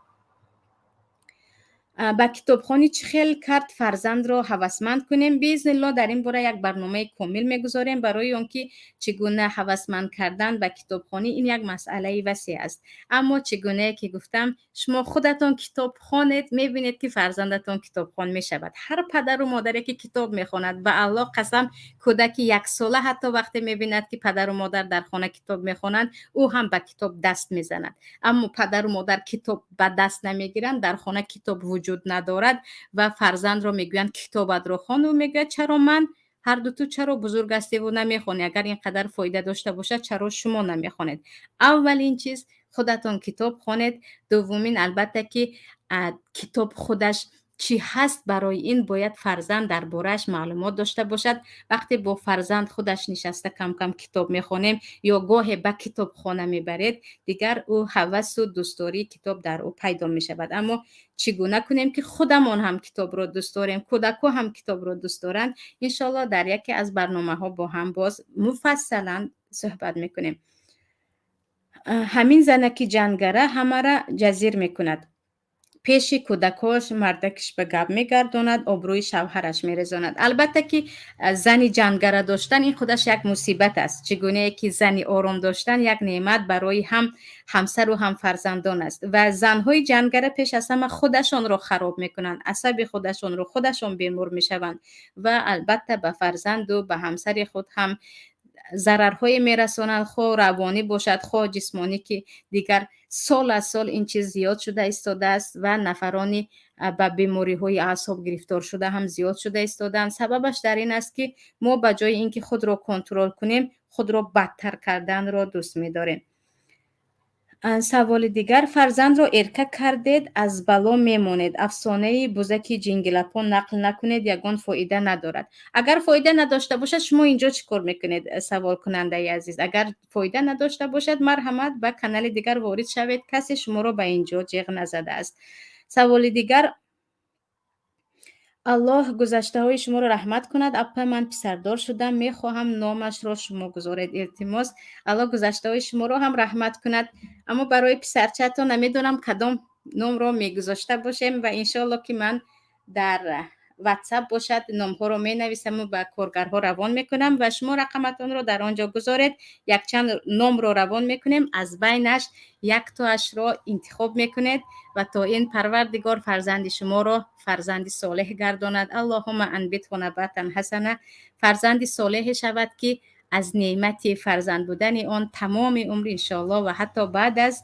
Ба китобхонӣ чӣ хел кард фарзандро ҳавасманд кунем? Биизниллоҳ, дар ин бора як барномаи комил мегузорем, барои он ки чӣ гуна ҳавасманд кардан ба китобхонӣ, ин як масъалаи васеъ аст. Аммо чӣ гунае ки гуфтам, шумо худатон китоб хонед, мебинед, ки фарзандатон китобхон мешавад. Ҳар падару модаре ки китоб мехонад, ба Аллоҳ қасам, кӯдаки яксола ҳатто вақте мебинад, ки падару модар дар хона китоб мехонанд, ӯ ҳам ба китоб даст мезанад. Аммо падару модар китоб ба даст намегиранд, дар хона китоб вуҷуд вуҷуд надорад ва фарзандро мегӯянд, китобатро хон, ӯ мегӯяд, чаро ман ҳар ду ту чаро бузург ҳастеву намехонӣ? Агар ин қадар фоида дошта бошад, чаро шумо намехонед? Аввалин чиз, худатон китоб хонед. Дуввумин, албатта, ки китоб худаш чӣ ҳаст, барои ин бояд фарзанд дар борааш маълумот дошта бошад. Вақте бо фарзанд худаш нишаста кам-кам китоб мехонем ё гоҳе ба китобхона мебаред, дигар ӯ ҳавасу дӯстдории китоб дар ӯ пайдо мешавад. Аммо чӣ гуна кунем, ки худамон ҳам китобро дӯст дорем, кӯдакҳо ҳам китобро дӯст доранд? Иншоалло, дар яке аз барномаҳо бо ҳам боз муфассалан суҳбат мекунем. Ҳамин занаки ҷангара ҳамара ҷазир мекунад, пеши кӯдакош мардакиш ба гап мегардонад, обрӯи шавҳараш мерезонад. Албатта, ки зани ҷангара доштан ин худаш як мусибат аст. Чӣ гунае ки зани ором доштан як неъмат барои ҳам ҳамсару ҳам фарзандон аст. Ва занҳои ҷангара пеш аз ҳама худашонро хароб мекунанд, асаби худашонро худашон бемор мешаванд ва албатта ба фарзанду ба ҳамсари худ ҳам зарарҳое мерасонанд, хоҳ равонӣ бошад, хоҳ ҷисмонӣ, ки дигар сол аз сол ин чиз зиёд шуда истодааст ва нафарони ба бемориҳои аъсоб гирифтор шуда ҳам зиёд шуда истодаанд. Сабабаш дар ин аст, ки мо ба ҷои ин ки худро контрол кунем, худро бадтар карданро дӯст медорем. Саволи дигар: фарзандро эрка кардед, аз бало мемонед. Афсонаи бузаки ҷингилапо нақл накунед, ягон фоида надорад. Агар фоида надошта бошад, шумо инҷо чӣ кор мекунед, саволкунандаи азиз? Агар фоида надошта бошад, марҳамат, ба канали дигар ворид шавед, касе шуморо ба инҷо ҷеғ назадааст. Саволи дигар: Аллоҳ гузаштаҳои шуморо раҳмат кунад. Апа, ман писардор шудам, мехоҳам номашро шумо гузоред, илтимос. Аллоҳ гузаштаҳои шуморо ҳам раҳмат кунад. Аммо барои писарчаатон намедонам, кадом номро мегузошта бошем ва иншоалло, ки ман дар Ватсап бошад, номҳоро менависаму ба коргарҳо равон мекунам ва шумо рақаматонро дар он ҷо гузоред. Якчанд номро равон мекунем, аз байнаш яктоашро интихоб мекунед ва то ин Парвардигор фарзанди шуморо фарзанди солеҳ гардонад. Аллоҳума анбитҳу набатан ҳасана. Фарзанди солеҳе шавад, ки аз неъмати фарзанд будани он тамоми умр, иншоалло, ва ҳатто баъд аз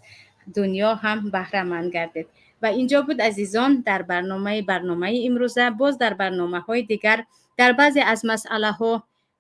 дунё ҳам баҳраманд гардед. Ва инҷо буд, азизон, дар барномаи имрӯза. Боз дар барномаҳои дигар дар баъзе аз масъалаҳо,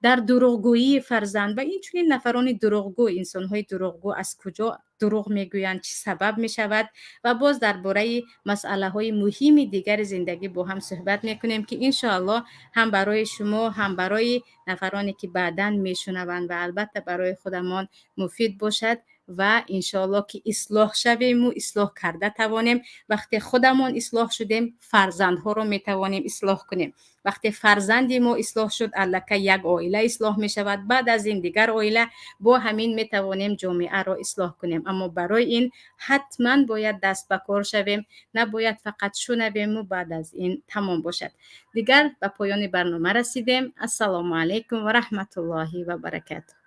дар дурӯғгӯии фарзанд ва инчунин нафарони дурӯғгӯ, инсонҳои дурӯғгӯ аз куҷо дурӯғ мегӯянд, чӣ сабаб мешавад ва боз дар бораи масъалаҳои муҳими дигари зиндагӣ бо ҳам суҳбат мекунем, ки иншоалло ҳам барои шумо, ҳам барои нафароне, ки баъдан мешунаванд ва албатта барои худамон муфид бошад ва иншоалло, ки ислоҳ шавему ислоҳ карда тавонем. Вақте худамон ислоҳ шудем, фарзандҳоро метавонем ислоҳ кунем. Вақте фарзанди мо ислоҳ шуд, аллакай як оила ислоҳ мешавад, баъд аз ин дигар оила, бо ҳамин метавонем ҷомеаро ислоҳ кунем. Аммо барои ин ҳатман бояд даст ба кор шавем, набояд фақат шунавему баъд аз ин тамом бошад. Дигар ба поёни барнома расидем. Ассалому алайкум ва раҳматуллоҳи ва баракатуҳ.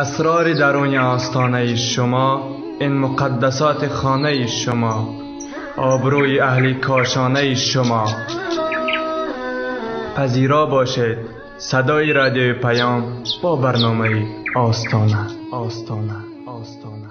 اسرار درون آستانه شما، این مقدسات خانه شما، آبروی اهل کاشانه شما. پذیرا باشید صدای رادیوی پیام با برنامه آستانه، آستانه، آستانه.